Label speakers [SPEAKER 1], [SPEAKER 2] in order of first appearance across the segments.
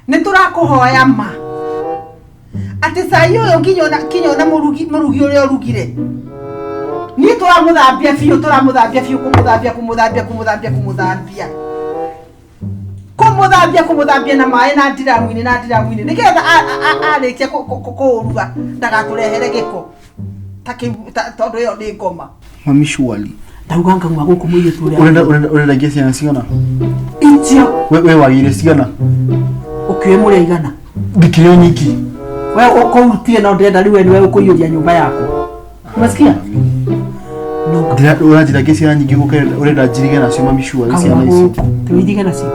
[SPEAKER 1] Nĩ tũrakũhoya ma atĩ cai ũyũ nginya ona mũrugi ũrĩa ũrugire niĩ tũramũthambia biũ, tũramũthambia biũ, kũmũthambia, kũmũthambia, kũmũthambia, kũmũthambia, kũmũthambia, kũmũthambia na maĩ na ndiramu-inĩ, na ndiramu-inĩ, nĩgetha arĩkia kũũruga ndagatũrehere gĩko ta kĩu tondũ ĩyo nĩ ngoma.
[SPEAKER 2] Mami, surely.
[SPEAKER 1] Ndauga ngauma gũkũ mũirĩtu ũrĩa.
[SPEAKER 2] Urenda ngia ciana cigana?
[SPEAKER 1] Icio.
[SPEAKER 2] We wagire cigana?
[SPEAKER 1] Ũkĩũĩ mũrĩ aigana?
[SPEAKER 2] Ndikĩrĩ o nyiki.
[SPEAKER 1] We ũkũrutie, no ndĩrenda rĩu we nĩwe ũkũiyũria nyũmba yakwa, umesikia? No.
[SPEAKER 2] Ũranjĩra ngia ciana nyingĩ gũkĩra ũrenda njirige nacio, mami, surely,
[SPEAKER 1] kauma
[SPEAKER 2] ciana icio.
[SPEAKER 1] Gũkũ tũirige nacio.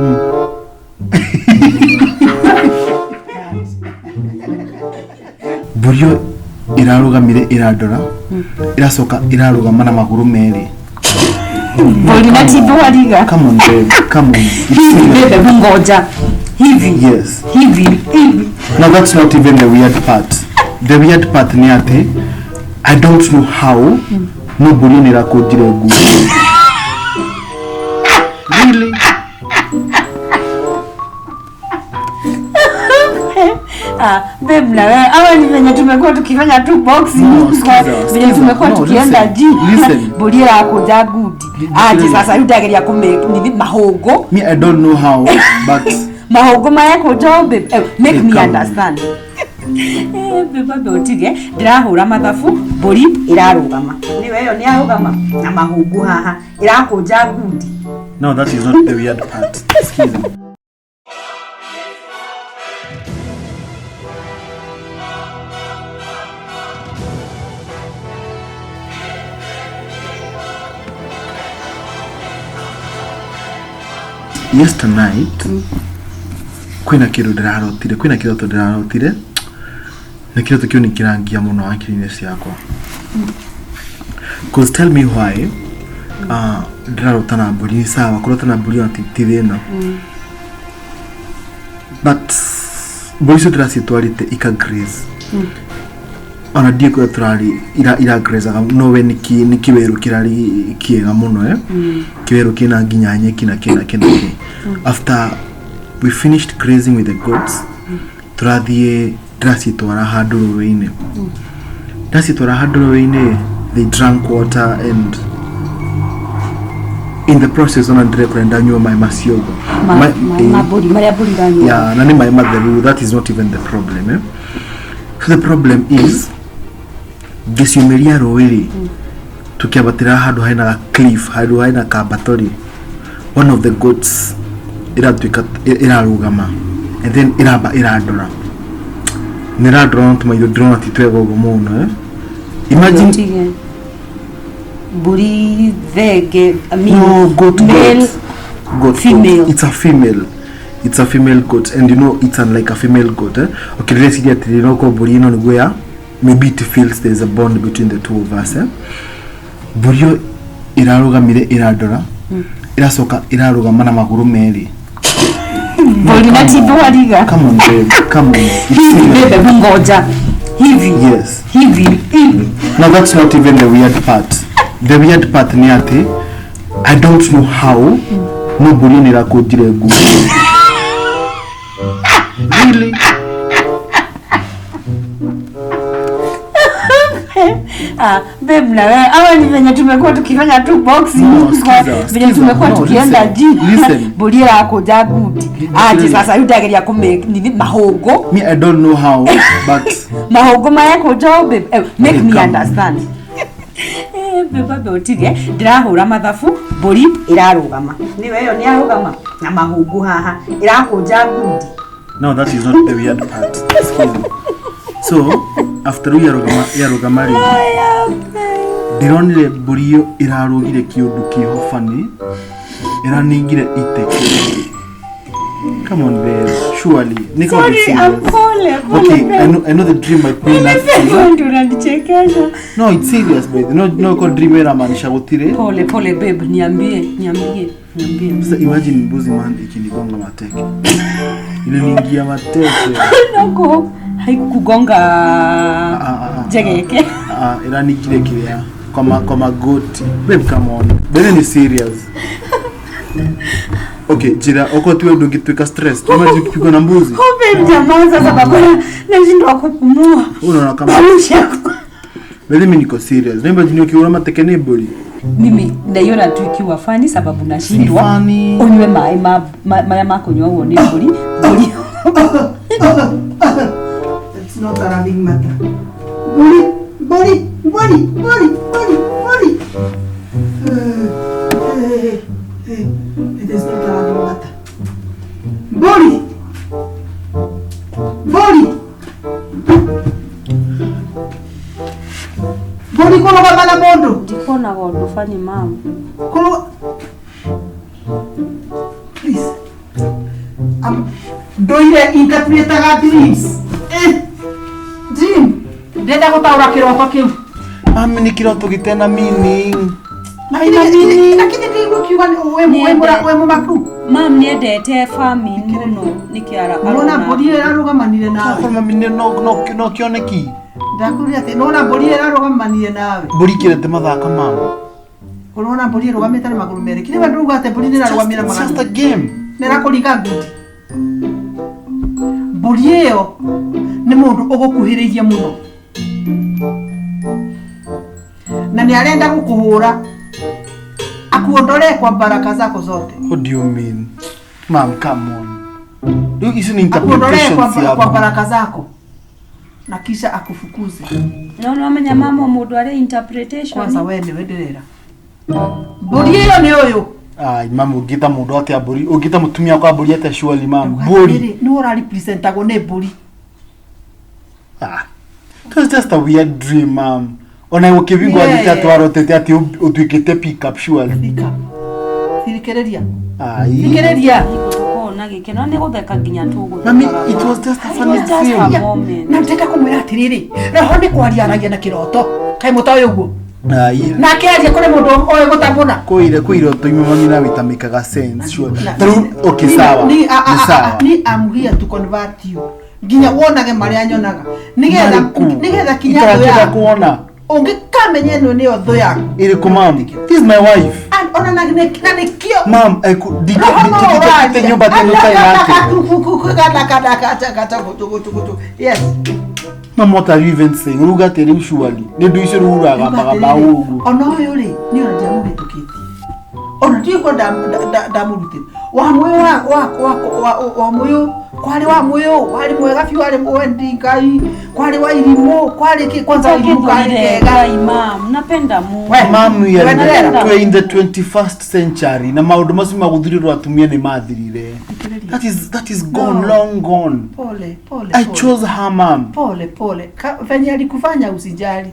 [SPEAKER 2] Mbũri ĩyo ĩrarũgamire ĩrandora, ĩracoka ĩrarũgama na magũrũ merĩ.
[SPEAKER 3] Mbũri na ti thwariga.
[SPEAKER 2] Come on, babe, come on. It's serious.
[SPEAKER 3] Bebe, ngoja hivi.
[SPEAKER 2] Yes.
[SPEAKER 3] Hivi hivi.
[SPEAKER 2] Now that's not even the weird part. The weird part ni atĩ I don't know how, no mbũri ĩyo nĩ ĩrakũnjire nguo. Really?
[SPEAKER 3] Ah, babe, na wewe ama ni venye tumekuwa tukifanya tu boxing.
[SPEAKER 2] No, sikiza,
[SPEAKER 3] venye
[SPEAKER 2] sikiza.
[SPEAKER 3] tumekuwa
[SPEAKER 2] No,
[SPEAKER 3] tukienda
[SPEAKER 2] listen,
[SPEAKER 3] gym.
[SPEAKER 2] listen.
[SPEAKER 3] Mbũri ĩrakũnja ngundi aje? Sasa rĩu ndageria kũmake nini mahũngũ.
[SPEAKER 2] Me, I don't know how, but
[SPEAKER 3] Mahũngũ marekũnja o, babe, make
[SPEAKER 2] Hey,
[SPEAKER 3] me
[SPEAKER 2] come on.
[SPEAKER 3] understand. Eh, babe, ambe ũtige, ndĩrahũra mathabu. Mbũri ĩrarũgama, nĩwe ĩyo nĩ arũgama na mahũngũ haha, ĩrakũnja ngundi.
[SPEAKER 2] No, that is not the weird part. Excuse me. Yesternight kwĩna kĩndũ ndĩrarotire, kwĩna kĩroto ndĩrarotire, na kĩroto kĩu nĩ kĩrangia mũno hakiri-inĩ ciakwa. 'Cause tell me why ndĩrarota na mbũri. Nĩ sawa kũrota na mbũri ona ti thĩna, but mbũri icio ndĩracitwarĩte ika graze, ona ndiĩ kũrĩa tũrarĩ iragrazaga, no we nĩ kĩwerũ kĩrarĩ kĩega mũno, eh? Kĩwerũ kĩna nginya nyeki na kĩ na kĩ na kĩ. After we finished grazing with the goats, tũrathiĩ, ndĩracitwara handũ rũĩ-inĩ, ndacitwara handũ rũĩ-inĩ, they drank water, and in the process ona ndĩrekora ndanyua maĩ macio ũguo.
[SPEAKER 3] Ma mbũri marĩa mbũri iranyua.
[SPEAKER 2] Yeah, na nĩ maĩ matheru. That is not even the problem, eh? So the problem is ngĩciumĩria rũĩ rĩ, tũkĩambatĩra handũ hena ga cliff, handũ hena kambato rĩ, one of the goats ĩratuĩka ĩrarũgama and then ĩramba ĩrandora, nĩ ĩrandora na tũmaitho ndĩrona ti twega ũguo mũno, eh? Imagine.
[SPEAKER 3] Ũtige. Mbũri thenge, I mean,
[SPEAKER 2] No, goat.
[SPEAKER 3] Male.
[SPEAKER 2] Goat, goat.
[SPEAKER 3] Female.
[SPEAKER 2] Goat. It's a female, it's a female goat, and you know it's unlike a female goat, eh? Okay, ndĩreciria atĩrĩ, no korwo mbũri ĩno nĩguo ya maybe it feels there's a bond between the two of us, eh? Mbũri ĩyo ĩrarũgamire ĩrandora, ĩracoka ĩrarũgama na magũrũ merĩ.
[SPEAKER 3] Mbũri na ti thwariga.
[SPEAKER 2] Come on, babe, come on. It's serious.
[SPEAKER 3] Bebe, ngoja hivi.
[SPEAKER 2] Yes.
[SPEAKER 3] Hivi hivi.
[SPEAKER 2] Now that's not even the weird part. The weird part ni atĩ I don't know how, no mbũri ĩyo nĩ ĩrakũnjire nguo. Really?
[SPEAKER 3] Ah, babe, na wewe ama ni venye tumekuwa tukifanya tu boxing.
[SPEAKER 2] No, sikiza,
[SPEAKER 3] venye
[SPEAKER 2] sikiza.
[SPEAKER 3] tumekuwa
[SPEAKER 2] No,
[SPEAKER 3] tukienda
[SPEAKER 2] listen,
[SPEAKER 3] gym.
[SPEAKER 2] listen.
[SPEAKER 3] Mbũri ĩrakũnja ngundi aje? Sasa rĩu ndageria kũmake nini mahũngũ.
[SPEAKER 2] Me, I don't know how, but
[SPEAKER 3] Mahũngũ marekũnja o, babe, make
[SPEAKER 2] Hey,
[SPEAKER 3] me
[SPEAKER 2] come on.
[SPEAKER 3] understand. Eh, babe, ambe ũtige, ndĩrahũra mathabu. Mbũri ĩrarũgama, nĩwe ĩyo nĩ arũgama na mahũngũ haha, ĩrakũnja ngundi.
[SPEAKER 2] No, that is not the weird part. Excuse me. So after rĩu yarũgama, yarũgama rĩ, ndĩronire mbũri ĩyo ĩrarũgire kĩũndũ kĩho funny, ĩraningire iteke. Come on, babe, surely nĩ kaũndũ
[SPEAKER 3] Sorry, I'm
[SPEAKER 2] serious.
[SPEAKER 3] pole, pole,
[SPEAKER 2] Okay,
[SPEAKER 3] babe.
[SPEAKER 2] I know the dream might mean nothing.
[SPEAKER 3] Wewe ndio unanichekesha.
[SPEAKER 2] No, it's serious, babe. No, ko dream ĩramaanisha gũtirĩ.
[SPEAKER 3] Pole pole, babe, niambie, niambie, niambie.
[SPEAKER 2] Sasa imagine mbuzi, man, ikinigonga mateke, iliniingia mateke.
[SPEAKER 3] Noko haikukugonga.
[SPEAKER 2] Ah, ah, ah.
[SPEAKER 3] Jegeke.
[SPEAKER 2] Ah, ĩraningire kĩrĩa kwa magoti. Babe, come on. Babe, ni serious. Okay, jira uko tu ndio ungituika stress. Imagine ukipigwa na mbuzi.
[SPEAKER 3] Kumbe mjamaa sasa baba nashindwa kupumua.
[SPEAKER 2] Unaona kama Mimi niko serious. Na imagine ukiona mateke nĩ mbũri.
[SPEAKER 3] Mimi ndaiona tu ikiwa funny sababu nashindwa.
[SPEAKER 2] Funny.
[SPEAKER 3] Unywe maĩ marĩa makũnyua ũguo nĩ mbũri. Mbũri.
[SPEAKER 1] It's not a running matter. Mbũri, mbũri, mbũri, mbũri, mbũri, mbũri. It is not a running matter. Mbũri. Mbũri. Mbũri kũrũgama na mũndũ.
[SPEAKER 3] Ndikuonaga ũndũ funny mom.
[SPEAKER 1] Please. Ndoire interpretaga dreams. Dream. Ndenda gũtaũra kĩroto kĩu.
[SPEAKER 2] Mami nĩ kĩroto gĩtena meaning.
[SPEAKER 1] Lakini ndĩigua kiuga wĩ mũmaku.
[SPEAKER 3] Mam niendete farming mũno nĩkĩo
[SPEAKER 1] Nona mbũri ĩyo ĩrarũgamanire nawe.
[SPEAKER 2] Okorwo mami no kĩoneki.
[SPEAKER 1] Ndakũria atĩ nona mbũri ĩyo ĩrarũgamanire nawe.
[SPEAKER 2] Mbũri ikĩrete mathaka mama.
[SPEAKER 1] Ũrona mbũri ĩrũgamĩte na magũrũ merĩ. Kĩrĩa ndũruga atĩ mbũri nĩ ĩrarũgamĩra
[SPEAKER 2] It's just
[SPEAKER 1] magũrũ.
[SPEAKER 2] a game.
[SPEAKER 1] Nĩ ĩrakũringa ngundi. Mbũri ĩyo nĩ mũndũ ũgũkuhĩrĩirie mũno. Na nĩ arenda gũkũhũra. Akuondolee kwa baraka zako zote.
[SPEAKER 2] What do you mean? Mom, come on. Rĩu ici nĩ
[SPEAKER 1] Akuondolee
[SPEAKER 2] interpretations
[SPEAKER 1] kwa
[SPEAKER 2] ciaku.
[SPEAKER 1] baraka zako. Na kisha akufukuze.
[SPEAKER 3] No no amenya mama mũndũ arĩ interpretation.
[SPEAKER 1] Kwanza we nĩwe ndĩrera. Mbũri ĩyo nĩ ũyũ.
[SPEAKER 2] Ai, mami ũngĩta mũndũ atĩa mbũri? Ũngĩta mũtumia wakwa mbũri atĩa surely mom? Mbũri.
[SPEAKER 1] Nĩ ũrarepresentagwo nĩ mbũri.
[SPEAKER 2] Ah. It was just a weird dream, mom. Ona gũkĩbingwo
[SPEAKER 1] Yeah.
[SPEAKER 2] atĩ twarotete atĩ ũtuĩkĩte pick up surely.
[SPEAKER 1] Pick up. Thikĩrĩria.
[SPEAKER 2] Ai.
[SPEAKER 1] Thikĩrĩria.
[SPEAKER 3] Tũkorwo na gĩkeno nĩ gũtheka nginya tũgũtheka.
[SPEAKER 2] Mami, it was just a funny
[SPEAKER 3] It was just a
[SPEAKER 2] dream.
[SPEAKER 3] moment.
[SPEAKER 1] Na ndĩrenda kũmwĩra atĩrĩrĩ, roho nĩ kwaria aragia na kĩroto. Kaĩ mũtoĩ ũguo?
[SPEAKER 2] Ai.
[SPEAKER 1] Nake aria kũrĩ mũndũ oĩ gũtambũra.
[SPEAKER 2] Kwĩ iroto imwe mami nawe itamĩkaga sense surely. Ta rĩu okay sawa. Nĩ sawa.
[SPEAKER 1] Ni I'm here to convert you. Nginya wonage marĩa nyonaga. Nĩgetha
[SPEAKER 2] Marĩkũ?
[SPEAKER 1] nĩgetha kinya thũ
[SPEAKER 2] Itarakĩenda
[SPEAKER 1] yaku.
[SPEAKER 2] kuona.
[SPEAKER 1] Ũngĩkamenya ĩno nĩyo thũ yaku.
[SPEAKER 2] Ĩrĩkũ mom? This is my wife.
[SPEAKER 1] And ona na nĩkĩo
[SPEAKER 2] Mom,
[SPEAKER 1] Roho no
[SPEAKER 2] ndikĩte nyũmba teno ta yake.
[SPEAKER 1] Yes.
[SPEAKER 2] Mom, what are you even saying? Uruga atĩ rĩu surely. Nĩ ndũ icio rĩu ũragambagamba ũguo.
[SPEAKER 1] Ona ũyũ rĩ, niĩ ona ndiamũhĩtũkĩtie. Ona ndiũĩ ko ndamũrutĩte. Wa mũyũ wa mũyũ, kwarĩ wa mũyũ, warĩ mwega biũ, warĩ mwendi Ngai, kwarĩ wa irimũ, kwarĩ kĩ, kwanza irimũ karĩ kega.
[SPEAKER 3] Ngai mam, napenda Mungu.
[SPEAKER 1] We,
[SPEAKER 2] Mom, we are in the,
[SPEAKER 1] Wenderera.
[SPEAKER 2] we are in the 21st century na maũndũ macio ma gũthirĩrwo atumia nĩ mathirire. That is gone,
[SPEAKER 1] No.
[SPEAKER 2] long gone.
[SPEAKER 1] Pole, pole,
[SPEAKER 2] I
[SPEAKER 1] pole.
[SPEAKER 2] chose her, mom.
[SPEAKER 1] Pole, pole. Venye alikufanya usijali.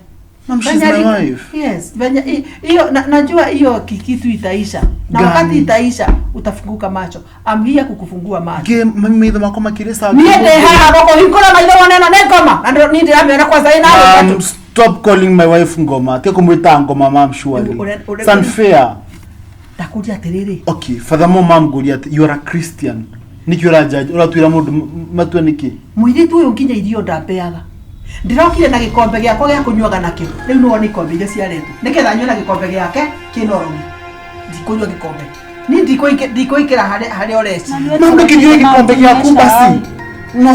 [SPEAKER 2] Mom, she's
[SPEAKER 1] Venye
[SPEAKER 2] my wife.
[SPEAKER 1] Yes, venye hiyo najua hiyo kitu itaisha. Na
[SPEAKER 2] Gani?
[SPEAKER 1] wakati itaisha utafunguka macho. I'm here kukufungua macho.
[SPEAKER 2] Game, mami maitho makwa makĩrĩca.
[SPEAKER 1] Niĩ ndĩ haha gũkũhingũra maitho wone ĩno nĩ ngoma. Na niĩ ndĩramĩona kwanza ĩna
[SPEAKER 2] Mom, stop calling my wife ngoma. Tiga kũmwĩta ngoma, mom, surely. It's unfair.
[SPEAKER 1] Ndakũria atĩrĩrĩ.
[SPEAKER 2] Okay, furthermore, mom, ngũria atĩ you are a Christian. Nĩkĩ ũrajudge? Ũratuĩra mũndũ matua nĩkĩ?
[SPEAKER 1] Mũirĩtu ũyũ nginya irio ndambeaga. Ndĩrokire na gĩkombe gĩakwa gĩa kũnyuaga nakĩo. Rĩu nĩwona ikombe iria ciaretwo. Nĩgetha nyue na gĩkombe gĩake kĩna ũrogi. Ndikũnyua gĩkombe. Niĩ ndikũikĩra harĩa ũreciria.
[SPEAKER 2] Mom, ndũkĩnyue gĩkombe gĩaku basi. No,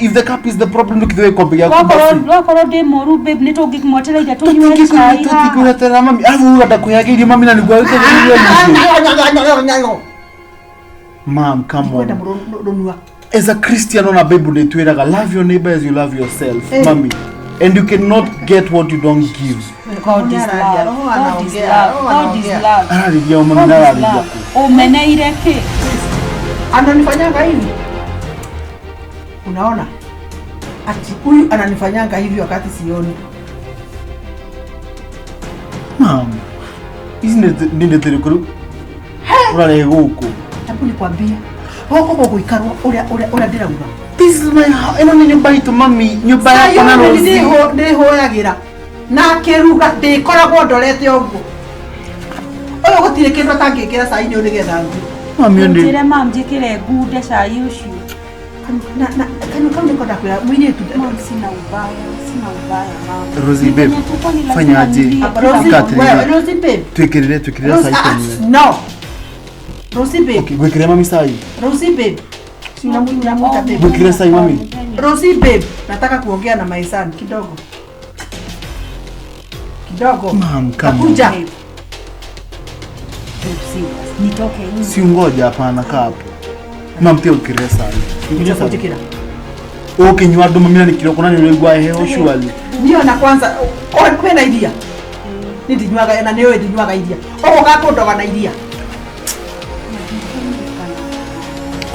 [SPEAKER 2] if the cup is the problem, ndũkĩnyue gĩkombe gĩaku basi.
[SPEAKER 3] Wakorwo ndĩ mũru babe, nĩ tũngĩmwetereire tũnyue cai haha.
[SPEAKER 2] Tũtingĩgweterera mami. Arabu uga ndakũheaga irio mami na nĩguo agĩkĩgeria irio. Mom, come
[SPEAKER 1] Ndikwenda
[SPEAKER 2] on.
[SPEAKER 1] rũnua.
[SPEAKER 2] As a Christian on a Bible nĩtwĩraga love your neighbor as you love yourself,
[SPEAKER 1] Eh.
[SPEAKER 2] mami. And you cannot get what you don't give.
[SPEAKER 3] God is love. God is love. God is love.
[SPEAKER 2] Ararĩria o mami
[SPEAKER 3] God
[SPEAKER 2] na
[SPEAKER 3] is
[SPEAKER 2] ararĩria
[SPEAKER 3] love.
[SPEAKER 2] kũ?
[SPEAKER 3] Ũmeneire kĩ?
[SPEAKER 1] Ananifanyanga hivi. Unaona? Ati huyu ananifanyanga hivi wakati sioni.
[SPEAKER 2] Mom, ici nĩ ndeto ĩrĩkũ rĩu ũrarehe gũkũ?
[SPEAKER 1] Hebu nikwambie. Gũkũ gũgũikarwo ũrĩa ũrĩa ndĩrauga.
[SPEAKER 2] This is my house. Ĩno nĩ nyũmba itũ mami, nyũmba yakwa na Rosie.
[SPEAKER 1] Ndĩhũyagĩra. Na akĩruga ndĩkoragwo ndorete ũguo. Ũyũ gũtirĩ kĩndũ atangĩkĩra cai-inĩ ũyũ nĩgetha nyue.
[SPEAKER 2] Mami, ũyũ nĩ
[SPEAKER 3] Njĩre mam njĩkĩre ngunde cai ũcio.
[SPEAKER 1] Kanua kau nĩko ndakwĩra mũirĩtu.
[SPEAKER 3] Mam, sina ubaya, sina ubaya mam.
[SPEAKER 2] Rosie babe,
[SPEAKER 3] Ni venye tu kwani lazima
[SPEAKER 2] fanya aje?
[SPEAKER 3] nilie
[SPEAKER 1] Rosie,
[SPEAKER 3] kila
[SPEAKER 2] Ika atĩrĩrĩ.
[SPEAKER 1] wewe, Rosie babe.
[SPEAKER 2] Twĩkĩrĩre
[SPEAKER 1] Rosie,
[SPEAKER 2] cai tũnyue.
[SPEAKER 1] no. Rosie babe.
[SPEAKER 2] Okay, gwikire mami cai.
[SPEAKER 1] Rosie babe. Si unamuita babe.
[SPEAKER 2] Gwikire cai mami.
[SPEAKER 1] Rosie babe, nataka kuongea na my son kidogo. Kidogo.
[SPEAKER 2] Mom, come on.
[SPEAKER 1] Nakuja.
[SPEAKER 3] Babe, serious. Nitoke nje.
[SPEAKER 2] Si ungoja hapana kaa hapo. Mam pia ukire cai.
[SPEAKER 1] Kuja kujikira.
[SPEAKER 2] Ukinywa andũ mami na nĩ kĩroko na nĩ ũraigua heho surely.
[SPEAKER 1] Ndio na kwanza kwĩna iria. Ni ndinyuaga na nĩũĩ ndinyuaga iria. Ũgũka kũndoga na iria.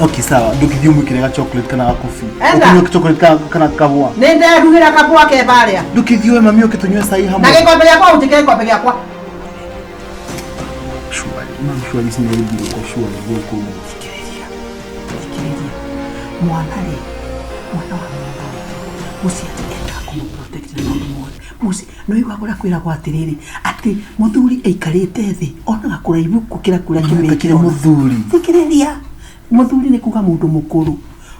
[SPEAKER 2] Okay, sawa. Ndũkĩthiĩ ũmwĩkĩre ga chocolate kana ga coffee.
[SPEAKER 1] Enda.
[SPEAKER 2] Ũkĩnyua chocolate kana kahũa.
[SPEAKER 1] Nĩ nderugĩra kabũa ke barĩa.
[SPEAKER 2] Ndũkĩthiĩ we mami ũke tũnyue cai
[SPEAKER 1] Na
[SPEAKER 2] hamwe.
[SPEAKER 1] gĩkombe gĩakwa ũnjĩkĩre gĩkombe gĩakwa.
[SPEAKER 2] Surely, mam surely sinaithi gũkũ surely gũkũ.
[SPEAKER 1] Thikĩrĩria. Thikĩrĩria. Mwana rĩ, mwana wa mwana mũciari endaga kũmũ-protect na maũndũ mothe. Mũci nĩ ũiguaga ũrĩa kwĩragwo atĩrĩrĩ, atĩ mũthuri aikarĩte thĩ onaga kũraihu gũkĩra kũrĩa
[SPEAKER 2] Mami
[SPEAKER 1] kĩmĩkĩro.
[SPEAKER 2] ũtakĩrĩ mũthuri.
[SPEAKER 1] Thikĩrĩria. Mũthuri nĩ kuga mũndũ mũkũrũ.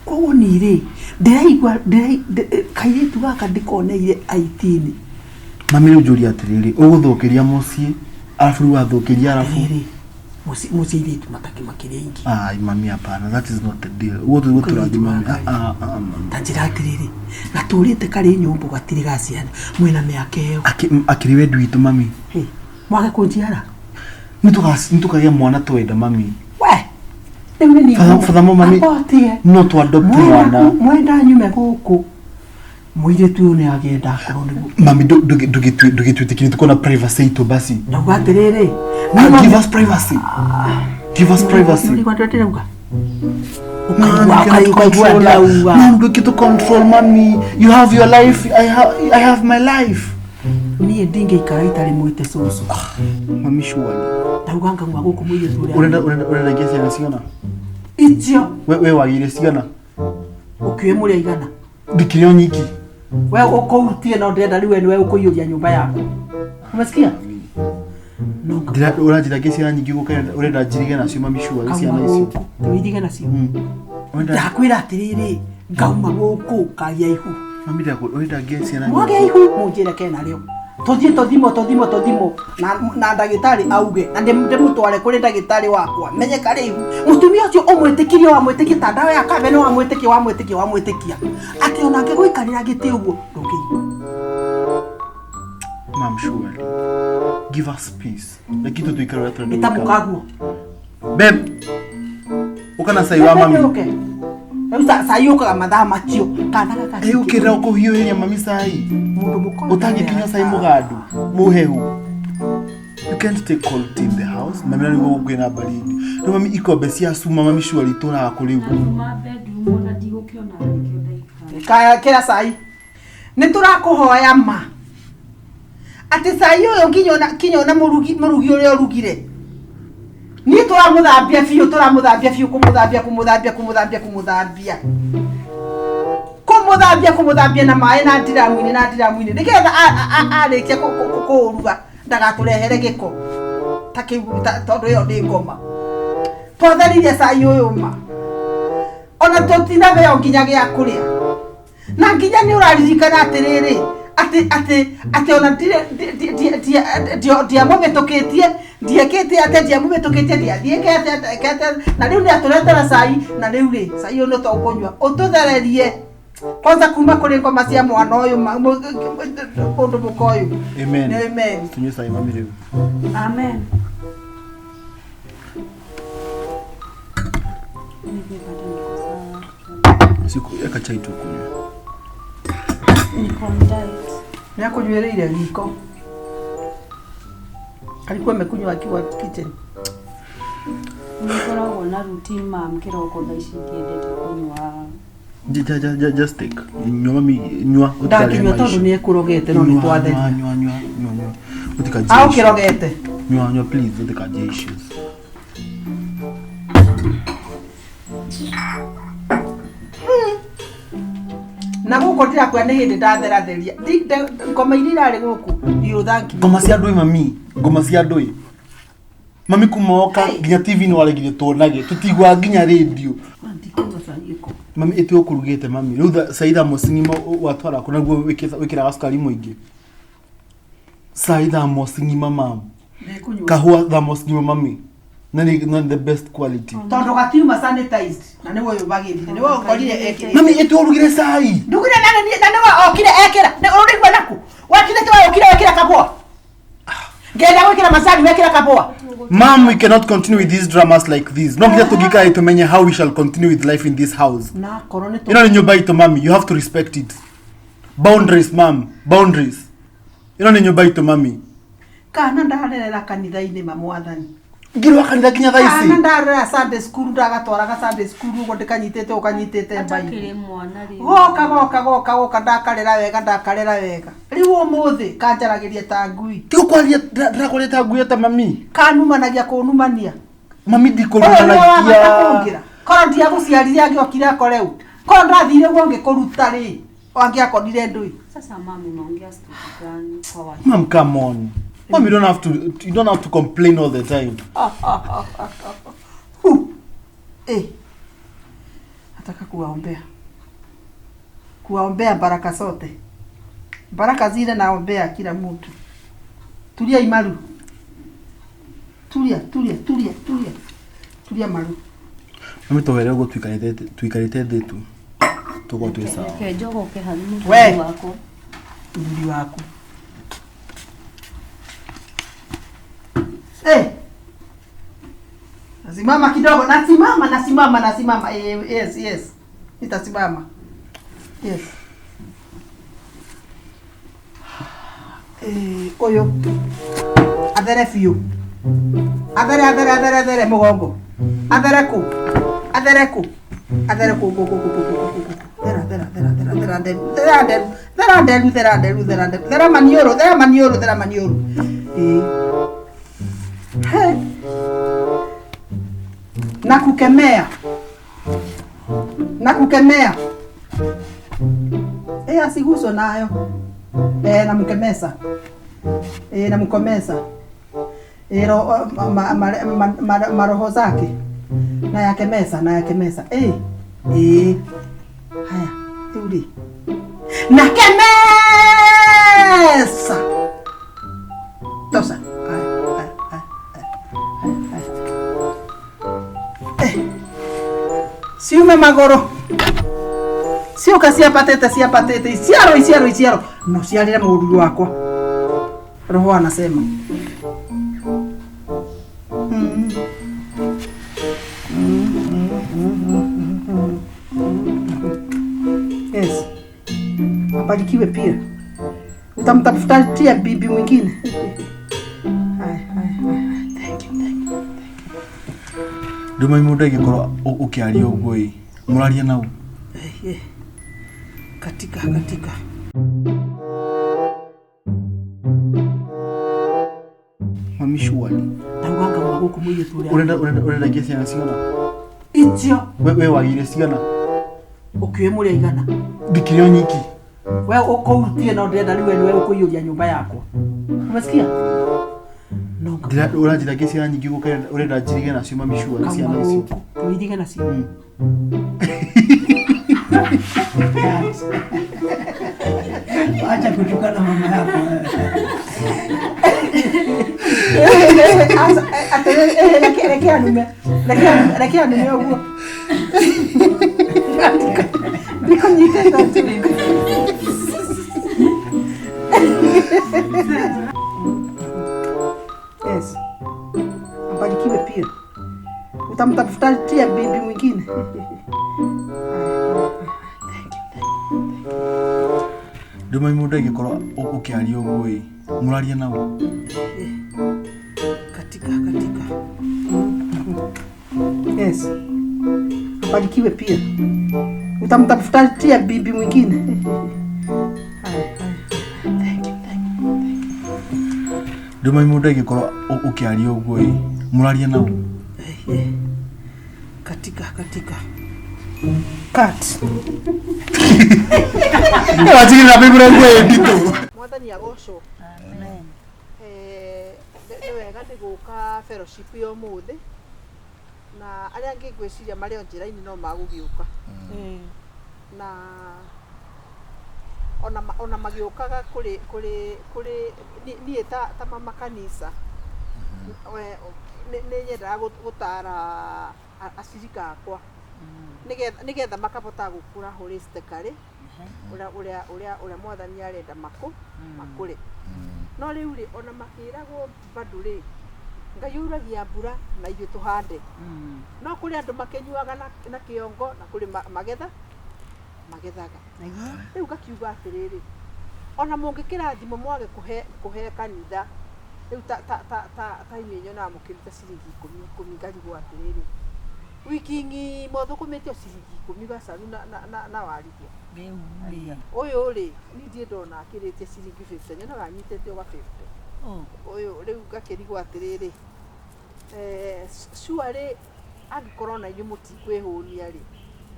[SPEAKER 1] Koguo niĩ rĩ, ndĩraigua kairĩtu gaka ndĩkoneire IT-inĩ.
[SPEAKER 2] Mami rĩu njũria atĩrĩrĩ, ũgũthũkĩria mũciĩ arabu rĩu wathũkĩria arabu.
[SPEAKER 1] Atĩrĩrĩ, mũciĩ airĩtu matakĩmakĩrĩ aingĩ.
[SPEAKER 2] Ai mami hapana, that is not the deal. Ũguo tũguo tũrathiĩ mami. Ah, ah, ah, mami.
[SPEAKER 1] Ta njĩra atĩrĩrĩ, gatũrĩte karĩ nyũmbũ gatirĩ ga ciana, mwĩna mĩaka ĩyo.
[SPEAKER 2] Akĩrĩ wendi witũ mami.
[SPEAKER 1] Hĩ, mwage kũnjiara?
[SPEAKER 2] Nĩtũkagĩa mwana twenda mami.
[SPEAKER 1] We, rĩu nĩ niĩ
[SPEAKER 2] Furthermore mami,
[SPEAKER 1] Abotie.
[SPEAKER 2] no tũ adopt mwana.
[SPEAKER 1] Mwenda nyume gũkũ. Mũirĩtu ũyũ nĩ agenda akorwo nĩguo.
[SPEAKER 2] Mami ndũgĩtwĩtĩkĩrie tuko na privacy itũ basi.
[SPEAKER 1] Ndauga atĩrĩrĩ,
[SPEAKER 2] Ah, give us privacy. Give us privacy.
[SPEAKER 1] Nĩũraigua ndĩrauga?
[SPEAKER 2] Man, you cannot
[SPEAKER 1] Ũkaigua
[SPEAKER 2] control
[SPEAKER 1] ndĩrauga.
[SPEAKER 2] Man, look to control mommy. You have your life. I have my life.
[SPEAKER 1] Niĩ ndingĩikara itarĩ mwĩte cũcũ.
[SPEAKER 2] Mami surely.
[SPEAKER 1] Ndauga ngauma gũkũ mũirĩtu ũrĩa.
[SPEAKER 2] Urenda ngia ciana cigana?
[SPEAKER 1] Icio
[SPEAKER 2] We wagĩire cigana?
[SPEAKER 1] ũkĩũĩ mũrĩ aigana.
[SPEAKER 2] Ndikĩrĩ o nyiki.
[SPEAKER 1] We ũkũutie no ndĩrenda rĩu we nĩwe ũkũiyũria nyũmba yaku. Umesikia? No
[SPEAKER 2] Ndĩra ũranjĩra ngia ciana nyingĩ gũka urenda njirige nacio mami surely
[SPEAKER 1] ngauma
[SPEAKER 2] ciana icio.
[SPEAKER 1] gũkũ. Tũirige nacio.
[SPEAKER 2] Urenda
[SPEAKER 1] Ndakwĩra atĩrĩrĩ, ngauma gũkũ kagia ihu.
[SPEAKER 2] mami urenda ngia ciana
[SPEAKER 1] Mwage
[SPEAKER 2] nyingĩ.
[SPEAKER 1] ihu mũnjĩre kena rĩo. Tũthiĩ tũthimwo tũthimwo tũthimwo na ndagĩtarĩ auge na ndĩmũtware kũrĩ ndagĩtarĩ wakwa menye karĩ ihu. Mũtumia ũcio ũmwĩtĩkirie wamwĩtĩkia ta ndawa ya kambe nĩ wamwĩtĩkia wamwĩtĩkia wamwĩtĩkia atĩ onake gũikarĩra gĩtĩ ũguo ndũngĩigua.
[SPEAKER 2] Mam surely. Give us peace. Lakini tuikare ũrĩa tũrenda
[SPEAKER 1] Ĩta
[SPEAKER 2] gũikara.
[SPEAKER 1] mũkaguo.
[SPEAKER 2] Babe. Ũka na cai wa mami.
[SPEAKER 1] Ũke. Rĩu cai ũkaga mathaa macio kana gaka.
[SPEAKER 2] Ĩ ũkĩra ũkũhiũhĩria mami cai.
[SPEAKER 1] Mũndũ mũkũrũ.
[SPEAKER 2] Ũtangĩkinyua cai mũgandu mũhehu. You can't take cold tea in the house. Mami na nĩguo kwĩna baridi. Rĩu mami ikombe cia cuma mami surely itũraga kũ rĩu.
[SPEAKER 3] Kuma bedroom ona ndigũkĩona nĩkĩo ndaikara.
[SPEAKER 1] Kaya kĩra cai. Nĩ tũrakũhoya ma. Atĩ cai ũyũ nginya ona mũrugi ũrĩa ũrugire. Niĩ tũramũthambia biũ tũramũthambia biũ kũmũthambia kũmũthambia kũmũthambia kũmũthambia. Kũmũthambia kũmũthambia na maĩ na ndiramu-inĩ na ndiramu-inĩ nĩgetha arĩkia kũũruga ndagatũrehere gĩko ta kĩu tondũ ĩyo nĩ ngoma. Twatheririe cai ũyũ ma. Ona tũtinabeo nginya gĩa kũrĩa. Na nginya nĩ ũraririkana atĩrĩrĩ atĩ ona ndiamũhĩtũkĩtie ndiekĩte atĩa ndiamũhĩtũkĩtie ndiathiĩke atĩa na rĩu nĩ atũretera cai na rĩu rĩ cai ũyũ nĩ tũkũnyua ũtũthererie kwanza kuma kũrĩ ngoma cia mwana ũyũ mũndũ mũka ũyũ.
[SPEAKER 2] Amen.
[SPEAKER 1] Amen.
[SPEAKER 2] Tunyue cai mami rĩu.
[SPEAKER 3] Amen. Mimi bado niko sawa.
[SPEAKER 2] Siku eka chai tu kunywe.
[SPEAKER 3] Niko on diet.
[SPEAKER 1] Nĩ akũnyuĩrĩire riko. Alikuwa amekunywa akiwa kitchen.
[SPEAKER 3] Nĩngoragwo na routine mam kĩroko thaa ici ndiendete kũnyua.
[SPEAKER 2] Just take. Nyua mami nyua
[SPEAKER 1] Ndangĩnyua tondũ nĩ ekũrogete no nĩ twatheria.
[SPEAKER 2] Nyua nyua nyua nyua. Ũtikanjie.
[SPEAKER 1] Aũkĩrogete.
[SPEAKER 2] Nyua nyua please ũtikanjie issues.
[SPEAKER 1] Na gũkũ ndĩrakwĩra nĩ hĩndĩ ndatheratheria. Ngoma iria irarĩ gũkũ ndiũthangi.
[SPEAKER 2] Ngoma cia ndũĩ mami, ngoma cia ndũĩ. Mami kuma woka nginya TV nĩ waregire tuonage, tũtiguaga nginya radio.
[SPEAKER 1] Ndikũnyua cai gĩko.
[SPEAKER 2] Mami ĩtĩ ũkũrugĩte mami. Rĩu cai thamosi ng'ima watwara kũ naguo wĩkĩraga cukari mũingĩ. Cai thamosi ng'ima mam.
[SPEAKER 1] Nĩkũnyua.
[SPEAKER 2] Kahũa thamosi ng'ima mami. Na nĩ the best quality.
[SPEAKER 1] Tondu gatiuma sanitized na nĩwe ũyũ bagĩthire nĩwe ũkorire ekĩrĩte.
[SPEAKER 2] Mami ĩtũ ũrugire cai.
[SPEAKER 1] Ndugire na na nĩwe okire ekĩra nĩ ũrĩigua naku wekire tiwe okire wekĩra kabũa ngenda gwĩkĩra macani wekĩra kabũa.
[SPEAKER 2] Mom, we cannot continue with these dramas like this. No nginya tũngĩikara tũmenye how we shall continue with life in this house.
[SPEAKER 1] Na korwo nĩ
[SPEAKER 2] Ĩno nĩ nyũmba itũ mami, you have to respect it. Boundaries, mom, boundaries. Ĩno nĩ nyũmba itũ mami.
[SPEAKER 1] Kana ndarerera kanitha-inĩ ma mwathani.
[SPEAKER 2] Ngirwa kanitha nginya thaa
[SPEAKER 1] Kana
[SPEAKER 2] ici.
[SPEAKER 1] ndarera Sunday school ndagatwaraga Sunday school ũguo ndĩkanyitĩte ũkanyitĩte mbairũ.
[SPEAKER 4] Atakĩrĩ mwana rĩu.
[SPEAKER 1] Goka goka goka goka ndakarera wega ndakarera wega rĩu ũmũthĩ kanjaragĩria ta ngui.
[SPEAKER 2] Tiga kwaria ndĩrakwaria ta ngui ta mami.
[SPEAKER 1] Kanumanagia kũnumania.
[SPEAKER 2] Mami
[SPEAKER 1] Ũyũ nĩwe wabata
[SPEAKER 2] ndikũrumanagia.
[SPEAKER 1] kũngĩra korwo ndiagũciarire angĩokire akore ũ korwo ndathire ũguo ngĩkũruta rĩ angĩakorire ndũi.
[SPEAKER 4] Sasa mama unaongea story gani kwa watu?
[SPEAKER 2] Mom, come on. Mom, you don't have to complain all the time.
[SPEAKER 1] Hu. Eh. Nataka kuwaombea. Kuwaombea baraka zote. Baraka zile naombea kila mtu. Tulia Imaru. Tulia, tulia, tulia, tulia. Tulia Maru.
[SPEAKER 2] Mami tũhere ũguo tuikarĩte thĩ tu. Tũkorwo twĩ sawa.
[SPEAKER 4] Reke njogoke harĩ
[SPEAKER 1] We.
[SPEAKER 4] mũthuri wakwa.
[SPEAKER 1] Mũthuri waku. Eh. Nasimama kidogo, nasimama, nasimama, nasimama. Eh, yes, yes. Nitasimama. Yes. Eh, ũyũ. Athere biũ. Athere, athere, athere, athere mũgongo. Athere kũ? Athere kũ? Athere kũ, kũ, kũ, kũ, kũ, kũ, kũ, kũ. Thera, thera, thera, thera, thera nderu, thera nderu, thera nderu, thera nderu, thera nderu, thera maniũrũ, thera maniũrũ, thera maniũrũ. Ĩĩ. He. Na kukemea. Na kukemea. Eh, asiguswe nayo. Eh, namkemesa. Eh, namkomesa. Eh, ro, ma, ma, ma, ma, maroho zake. Na yakemesa, na yakemesa. Eh. Eh. Haya, rĩu Nakemesa. Tosa. Haya, haya, haya, haya, haya. Eh. Ciume magũrũ. Ciũka ciambatĩte ciambatĩte iciaro iciaro iciaro no ciarĩre mũruru wakwa. Roho anasema. Yes. Abarikiwe pia. Utamtafutia bibi mwingine. Haya, haya, haya. Thank you, thank you.
[SPEAKER 2] Nduma mũndũ angĩkorwo ũkĩaria ũguo ĩ, mũraria nau.
[SPEAKER 1] Eh, eh. Katika, katika.
[SPEAKER 2] Mami surely.
[SPEAKER 1] Ndauga ngauma gũkũ mũirĩtu ũrĩa.
[SPEAKER 2] Ũrenda nginya ciana cigana?
[SPEAKER 1] Icio.
[SPEAKER 2] We wagĩire cigana?
[SPEAKER 1] Ũkĩũĩ mũrĩ aigana.
[SPEAKER 2] Ndikĩrĩ o nyiki.
[SPEAKER 1] We ũkũrutie no ndĩrenda rĩu we nĩwe ũkũiyũria nyũmba yakwa. Umesikia? No ngauma
[SPEAKER 2] Ũranjĩra nginya ciana nyingĩ gũkũ ũrenda njirige nacio mami surely ciana icio.
[SPEAKER 1] gũkũ. Ũirige nacio.
[SPEAKER 5] Acha kutukana mama yako.
[SPEAKER 1] Asa, atĩ reke anume. Reke anume ũguo. Ndikũnyitĩte atĩ. Yes. Abarikiwe pia. Utamtafutia bibi mwingine. Thank you, thank you.
[SPEAKER 2] Nduma mũndũ angĩkorwo ũkĩaria ũguo ĩ, mũraria nau.
[SPEAKER 1] Katika, katika. Yes. Abarikiwe pia. Utamtafutia bibi mwingine. Haya, haya. Thank you, thank you, thank you.
[SPEAKER 2] Nduma mũndũ angĩkorwo ũkĩaria ũguo ĩ, mũraria nau.
[SPEAKER 1] Eh, Katika, katika. Cut.
[SPEAKER 2] Wajigĩrĩra mĩmũre nguo ĩ nditũ.
[SPEAKER 1] Mwathani agocwo. Amen. Eh, nĩ wega nĩ gũka fellowship ya ũmũthĩ na arĩa angĩ ngwĩciria marĩ o njĩra-inĩ no magũgĩũka na ona magĩũkaga kũrĩ niĩ ta mama kanisa. Nĩ nyendaga gũtara acirika akwa nĩgetha makabota gũkũra holistically ũrĩa mwathani arenda makũre. No rĩu rĩ ona makĩragwo bado rĩ Ngai auragia mbura na ithuĩ tũhande. No kũrĩ andũ makĩnyuaga na kĩongo na kũrĩ magethaga. Rĩu ngakiuga atĩrĩrĩ, ona mũngĩkĩrathimwo mwage kũhe kanitha rĩu ta inyuĩ nyonaga mũkĩruta ciringi ikũmi ngarigwo atĩrĩrĩ, wiki ng'ima ũthũkũmĩte o ciringi 10 gacaru na warithia. Ũyũ rĩ niĩ ndirĩ ndona akĩrĩtie ciringi 50, nyonaga anyitĩte o ga 50. Ũyũ rĩu ngakĩrigwo atĩrĩrĩ, surely angĩkorwo na inyuĩ mũtikwĩhũnia rĩ,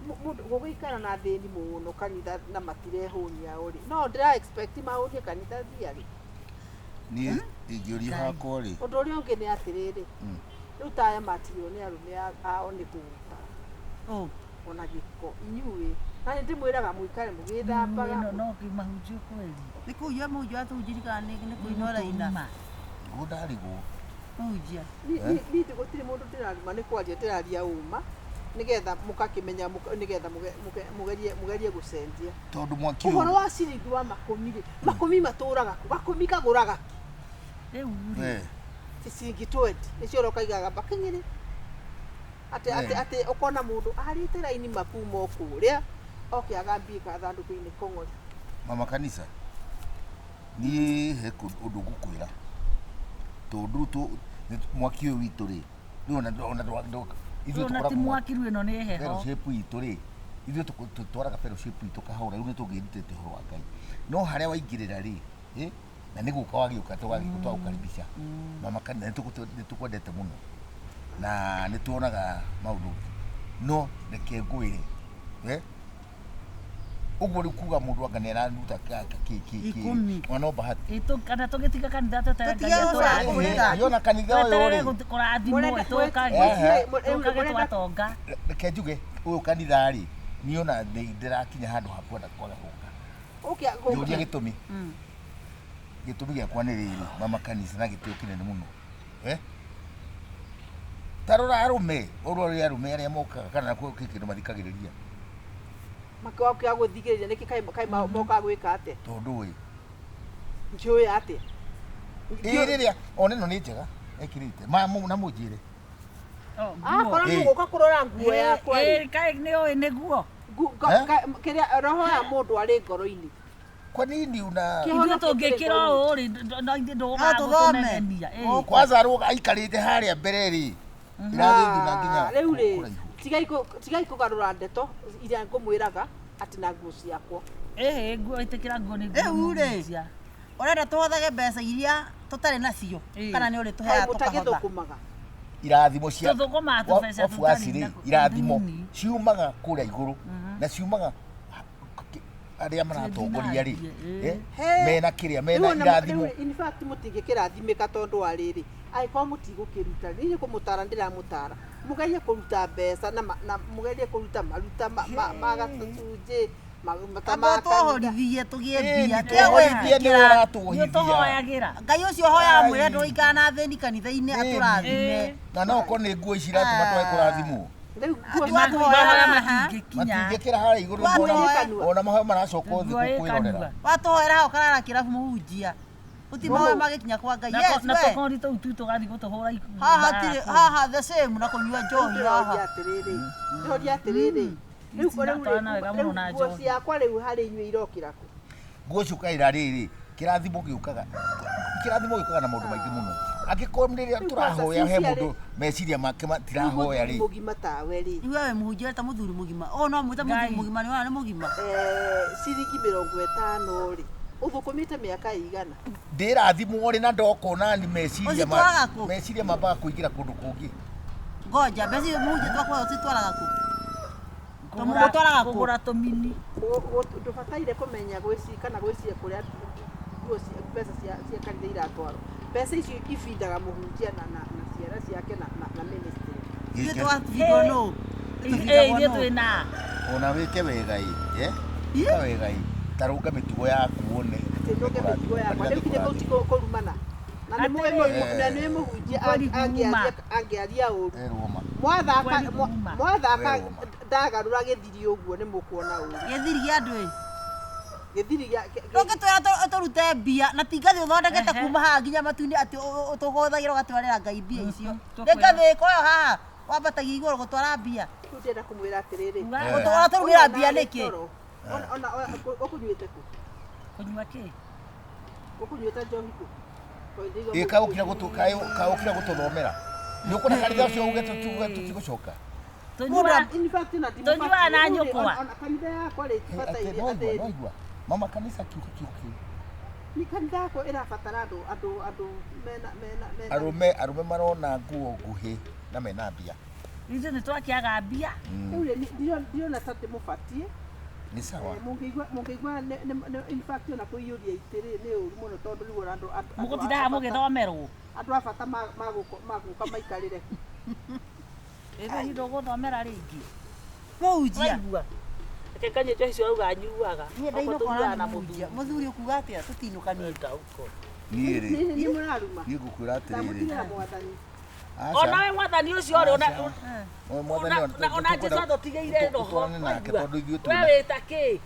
[SPEAKER 1] mũndũ gũgĩikara na thĩni mũno kanitha na matirehũnia o rĩ, no ndĩra expect mahũnie kanitha thiarĩ.
[SPEAKER 5] Niĩ ingĩũria hakwa rĩ,
[SPEAKER 1] Ũndũ ũrĩa ũngĩ nĩ atĩrĩrĩ, rĩu ta aya matigirwo nĩ arũme ao nĩ kũguta ona gĩko inyuĩ, na nĩ ndĩmwĩraga mũikare mũgĩthambaga.
[SPEAKER 6] No mahunjio kweli.
[SPEAKER 7] Nĩ kũhunjia mũhunjia atũhunjĩria kana nĩ kũina ũraina?
[SPEAKER 5] Nguo ndarigwo.
[SPEAKER 7] Mũhunjia.
[SPEAKER 1] Niĩ gũtirĩ mũndũ ndĩraruma, nĩ kwaria ndĩraria ũma nĩgetha mũgakĩmenya, nĩgetha mũgerie gũcenjia.
[SPEAKER 5] Tondũ mwaki
[SPEAKER 1] ũhoro wa ciringi wa makũmi rĩ, makũmi matũraga kũ? Gakũmi kagũraga kĩ?
[SPEAKER 6] Rĩu rĩ.
[SPEAKER 1] Ti ciringi 20 nĩcio ũroka makinyĩrĩ. Atĩ ũkona mũndũ arĩte raini makuma o kũrĩa oke agambie gathandũkũ-inĩ kong'ori.
[SPEAKER 5] Mama kanitha, niĩ he ũndũ ngũkwĩra, tondũ mwaki ũyũ witũ rĩ, rĩu ona
[SPEAKER 6] ithuĩ ti mwaki rĩu ĩno nĩ heho.
[SPEAKER 5] Fellowship itũ rĩ, ithuĩ tũtwaraga fellowship itũ kahora, rĩu nĩ tũngĩrutĩte ũhoro wa Ngai. No harĩa waingĩrĩra rĩ, na nĩ gũka wagĩũka twagũkaribisha. Mama kanitha, nĩ tũkwendete mũno na nĩ tuonaga maũndũ, no reke ngwĩre, ũguo rĩu kuga mũndũ anga nĩ araruta kĩ ona no bahati.
[SPEAKER 6] Kana tũgĩtiga kanitha tweterere Ngai
[SPEAKER 5] atũrathime. Kanitha ũyũ rĩ,
[SPEAKER 6] kũrathimwo tũkage twatonga.
[SPEAKER 5] Reke njuge ũyũ kanitha rĩ, niĩ ona ndĩrakinya handũ ha kwenda kwaga gũka. Njũria gĩtũmi. Gĩtũmi gĩakwa nĩ rĩrĩ, mama kanitha na gĩtĩo kĩnene mũno. Ta rora arũme, ũrore arũme arĩa mokaga kana kwĩ kĩndũ mathikagĩrĩria.
[SPEAKER 1] Makĩoka gũthikĩrĩria nĩkĩ kaĩ mokaga gwĩka atĩa?
[SPEAKER 5] Tondũ ĩ.
[SPEAKER 1] Njũĩ atĩa?
[SPEAKER 5] Ĩ rĩrĩa ona ĩno nĩ njega ĩkĩrĩte na mũnjĩre.
[SPEAKER 1] Akorwo mũgũka kũrora nguo yakwa rĩ.
[SPEAKER 6] Kaĩ nĩ ũĩ nĩguo.
[SPEAKER 1] Kĩrĩa roho ya mũndũ arĩ ngoro-inĩ.
[SPEAKER 5] Kwa nini una
[SPEAKER 6] ithuĩ tũngĩkĩra ũũ rĩ, no ithuĩ ndũgũkaga gũtũnegenia.
[SPEAKER 5] Kwanza aikarĩte harĩa mbere rĩ, ĩragĩthuna nginya
[SPEAKER 1] rĩu rĩ, tigai kũgarũra ndeto iria ngũmwĩraga atĩ na nguo ciakwa.
[SPEAKER 6] Nguo ĩtĩkĩra nguo nĩ
[SPEAKER 7] nguo. Rĩu rĩ, ũrenda tũhothage mbeca iria tũtarĩ nacio kana nĩ ũrĩtũheaga tũkahotha?
[SPEAKER 5] Irathimo cia wafuasi rĩ, irathimo ciumaga kũrĩa igũrũ na ciumaga arĩa maratongoria rĩ, mena kĩrĩa mena irathimo.
[SPEAKER 1] In fact mũtingĩkĩrathimĩka tondũ wa rĩrĩ, angĩkorwo mũtigũkĩruta, niĩ kũmũtara ndĩramũtara, mũgerie kũruta mbeca na mũgerie kũruta maruta ma gacunjĩ
[SPEAKER 7] Amba tũhorithie tũgĩe mbia.
[SPEAKER 6] Nĩũtũhoyagĩra.
[SPEAKER 7] Ngai ũcio ũhoyaga mwĩre ndũgũikara na thĩni kanitha-inĩ atũrathime.
[SPEAKER 5] Na no okorwo nĩ nguo ici iratũma twage kũrathimwo.
[SPEAKER 1] Rĩu nguo
[SPEAKER 5] matingĩkĩra harĩa igũrũ, ona mahoya maracoka thĩ kwĩrorera.
[SPEAKER 7] Watũhoera hau ũkarara kĩrabu mũhunjia. Gũtirĩ mahoya magĩkinya kwa Ngai. Yes,
[SPEAKER 6] na tũkori tũu tu tũgathiĩ gũtũhũra
[SPEAKER 7] haha tirĩ haha the same na kũnyua njohi haha.
[SPEAKER 1] Ndĩroria atĩrĩrĩ, rĩu nguo ciakwa rĩu harĩ inyuĩ irokĩra kũ?
[SPEAKER 5] Nguo ciũkaĩra rĩrĩ, kĩrathimo gĩũkaga na maũndũ maingĩ mũno. Angĩkorwo rĩrĩa tũrahoya he mũndũ meciria make matirahoya rĩ,
[SPEAKER 1] mũgima tawe rĩ,
[SPEAKER 7] iwe wĩ mũhunjia ta mũthuri mũgima, ũũ no mwĩta mũthuri mũgima nĩ wona nĩ mũgima.
[SPEAKER 1] Ciringi 50 rĩ, ũthũkũmĩte mĩaka ĩigana?
[SPEAKER 5] Ndĩrathimwo rĩ na ndokona ni meciria mambaga kũingĩra kũndũ kũngĩ.
[SPEAKER 7] Ngoja mbeca icio mũhunjia twakũhe ũcitwaraga kũ? Ũtwaraga kũ?
[SPEAKER 6] Kũgũra tũmini.
[SPEAKER 1] Ndũbataire kũmenya kana gwĩciria kũrĩa mbeca cia kanitha iratwarwo. Mbeca icio ibindaga mũhunjia na ciana ciake na ministry.
[SPEAKER 7] Ithuĩ twabindwo nũ?
[SPEAKER 6] Ithuĩ twĩna.
[SPEAKER 5] Ona wĩke wega ĩ, wĩka wega ĩ, ta rũnga mĩtugo yaku wone.
[SPEAKER 1] Atĩ ndũnge mĩtugo yakwa, rĩu githĩ kũu ti kũrumana? Na nĩ mũĩ na nĩ mũhunjia angĩaria ũru.
[SPEAKER 5] Rũma.
[SPEAKER 1] Mwathaka mwathaka
[SPEAKER 5] Werwo ma.
[SPEAKER 1] Ndagarũra gĩthiri ũguo nĩ mũkuona ũru.
[SPEAKER 7] Gĩthiri gĩa andũ ĩ.
[SPEAKER 1] Gĩthiri gĩa
[SPEAKER 7] Ndũngĩtwĩra tũrute mbia na ti ngathĩ ũthondekete kuma haha nginya matu-inĩ atĩ tũhũthagĩra ũgatwarĩra Ngai mbia icio. Nĩ ngathĩ ĩkoragwo haha wambatagia igũrũ gũtwara mbia.
[SPEAKER 1] Rĩu ndĩrenda kũmwĩra atĩrĩrĩ.
[SPEAKER 7] Ũratũrugĩra mbia nĩkĩ?
[SPEAKER 1] Ona ũkũnyuĩte kũ?
[SPEAKER 6] Kũnyua kĩ?
[SPEAKER 1] Ũkũnyuĩte njohi kũ?
[SPEAKER 5] Ĩ kaũkira gũtũ kaũkira gũtũthomera. Nĩ ũkuona kanitha ũcio uge tũtigũcoka.
[SPEAKER 6] Tũnyuaga na nyũkwa.
[SPEAKER 1] Ona kanitha yakwa rĩ tibataire
[SPEAKER 5] Atĩ
[SPEAKER 1] athĩni.
[SPEAKER 5] noigua. Mama kanitha kiugo kiugo kiu.
[SPEAKER 1] Ni kanitha yakwa ĩrabatara andũ mena
[SPEAKER 5] Arũme marona nguo nguhĩ na mena mbia.
[SPEAKER 6] Ithuĩ nĩ twakĩaga mbia.
[SPEAKER 1] Rĩu rĩ ndirona ta ndĩmũbatiĩ.
[SPEAKER 5] Nĩ sawa.
[SPEAKER 1] Mũngĩigua in fact ona kũiyũria itĩ rĩ nĩ ũru mũno tondũ rĩu ona andũ
[SPEAKER 6] Mũgũtindaga mũgĩthomerwo.
[SPEAKER 1] Andũ a bata magũka maikarĩre.
[SPEAKER 6] Ĩrĩ hindo gũthomera rĩngĩ.
[SPEAKER 7] Mũhunjia.
[SPEAKER 6] Waigua. Reke nganyue njohi icio ũrauga nyuaga.
[SPEAKER 7] Niĩ
[SPEAKER 6] Okorwo
[SPEAKER 7] ndainũka
[SPEAKER 6] tũnyuaga
[SPEAKER 7] ona
[SPEAKER 6] na
[SPEAKER 7] nĩ mũhunjia.
[SPEAKER 6] mũthuri.
[SPEAKER 7] Mũthuri ũkuga atĩa tũtinũkanie.
[SPEAKER 5] Niĩ rĩ.
[SPEAKER 1] Nĩ mũraruma.
[SPEAKER 5] Niĩ ngũkwĩra atĩrĩrĩ.
[SPEAKER 1] Ndamũtigĩra mwathani.
[SPEAKER 5] Aca.
[SPEAKER 6] Onawe mwathani ũcio rĩ ona
[SPEAKER 5] Oe mwathani
[SPEAKER 6] ona Jesu atũtigĩire roho.
[SPEAKER 5] Tũtwarane nake tondũ ithuĩ
[SPEAKER 6] We
[SPEAKER 5] twĩna
[SPEAKER 6] wĩta kĩ?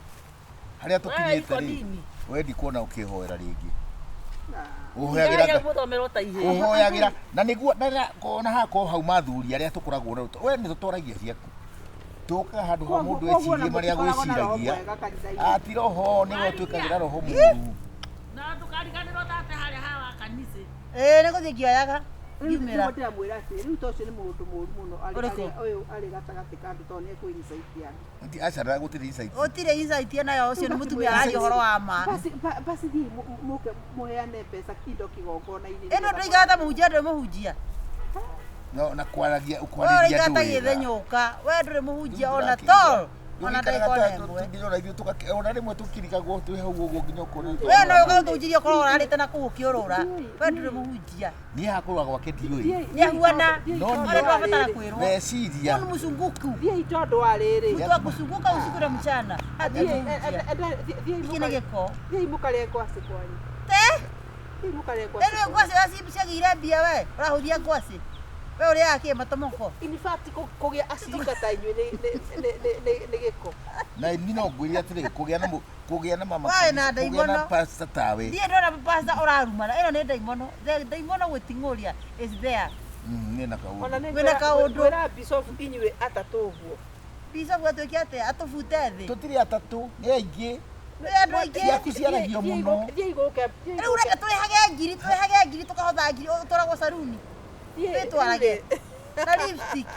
[SPEAKER 5] harĩa tũkinyĩte
[SPEAKER 6] iko
[SPEAKER 5] rĩ.
[SPEAKER 6] nini.
[SPEAKER 5] We ndikuona ũkĩhoera rĩngĩ.
[SPEAKER 6] Ũhoyagĩra
[SPEAKER 5] Ũhoyagĩra
[SPEAKER 6] mũthomerwo ta ihĩĩ.
[SPEAKER 5] ũhoyagĩra na nĩguo na ona hakorwo hau mathuri arĩa tũkoragwo nao we nĩ tũtwaragia ciaku tũkaga handũ ha mũndũ
[SPEAKER 1] Koguo ona
[SPEAKER 5] ecirie marĩa
[SPEAKER 1] mũtikoragwo na roho
[SPEAKER 5] gwĩciragia
[SPEAKER 1] mwega kanitha-inĩ.
[SPEAKER 5] ati roho nĩwe twĩkagĩra roho mũru.
[SPEAKER 6] Na ndũkariganĩrwo tate harĩa hawa kanitha.
[SPEAKER 7] Ĩĩ nĩ gũthiĩ ngĩoyaga.
[SPEAKER 1] Rĩu
[SPEAKER 7] Ngiumĩra.
[SPEAKER 1] nĩguo ndĩramwĩra atĩ rĩu to ũcio nĩ mũndũ mũru mũno
[SPEAKER 7] Ũrĩkũ?
[SPEAKER 1] ũyũ arĩ gatagatĩ ka andũ tondũ nĩ ekũ-incite andũ.
[SPEAKER 5] Nti aca na gũtirĩ insight.
[SPEAKER 7] Gũtirĩ insight nayo ũcio nĩ mũtumia araria ũhoro wa ma.
[SPEAKER 1] Basi thiĩ mũke mũheane mbeca indo kĩgongona-inĩ.
[SPEAKER 7] Ĩno ndũigaga ta mũhunjia ndũrĩ mũhunjia.
[SPEAKER 5] No na kwaragia
[SPEAKER 7] We
[SPEAKER 5] ũkwarĩria
[SPEAKER 7] ũraiga
[SPEAKER 5] andũ
[SPEAKER 7] ta
[SPEAKER 5] wega.
[SPEAKER 7] gĩthenyũka. We ndũrĩ mũhunjia ona tol. Ona ndagĩka ona ĩmwe.
[SPEAKER 5] Ona rĩmwe tũkirigagwo twĩ hau ũguo nginya ũkorwo
[SPEAKER 7] We no ũka gũtũhunjĩria ũkorwo ũrarĩte na kũu ũkĩũrũra. We ndũrĩ mũhunjia.
[SPEAKER 5] Niĩ hakũrũa gwake ndiũĩ.
[SPEAKER 7] Nĩ ahuana.
[SPEAKER 5] No
[SPEAKER 7] Ona ndwabatara kwĩrwo.
[SPEAKER 5] Meciria.
[SPEAKER 7] Huyu ni mzunguku.
[SPEAKER 1] Thiĩi tondũ wa rĩrĩ.
[SPEAKER 7] Mtu wa kuzunguka usiku na mchana. Hata mũhunjia. Gĩkĩ nĩ gĩko.
[SPEAKER 1] Thiĩi mũkarĩe ngwacĩ kwanyu.
[SPEAKER 7] Te?
[SPEAKER 1] Thiĩi mũkarĩe ngwacĩ.
[SPEAKER 7] Rĩu ngwacĩ ciagĩire mbia we. Ũrahũthia ngwacĩ. We ũrĩaga kĩ matomoko?
[SPEAKER 1] In fact kũgĩa acirika ta inyuĩ nĩ gĩko.
[SPEAKER 5] Na niĩ no ngwĩre atĩrĩ kũgĩa na mama
[SPEAKER 7] Waĩ na
[SPEAKER 5] kũgĩa na
[SPEAKER 7] ndaimono.
[SPEAKER 5] pastor tawe.
[SPEAKER 7] Ndiĩ ndona pastor ũrarumana. Ĩno nĩ ndaimono. The ndaimono gwĩting'ũria is there.
[SPEAKER 5] Niĩ na kaũndũ.
[SPEAKER 1] Ona nĩ
[SPEAKER 7] Wĩna kaũndũ.
[SPEAKER 1] ngwĩra bishop inyuĩ atatũ ũguo.
[SPEAKER 7] Bishop atuĩke atĩa? Atũbute thĩ.
[SPEAKER 5] Tũtirĩ atatũ nĩ aingĩ.
[SPEAKER 7] Nĩ andũ aingĩ.
[SPEAKER 5] Ciaku ciaragio mũno.
[SPEAKER 1] Thiĩi gũke.
[SPEAKER 7] Rĩu ũrenda tũrĩhage ngiri, tũrĩhage ngiri tũkahotha ngiri ũtwaragwo saruni. Twĩtwarage. Na lipstick.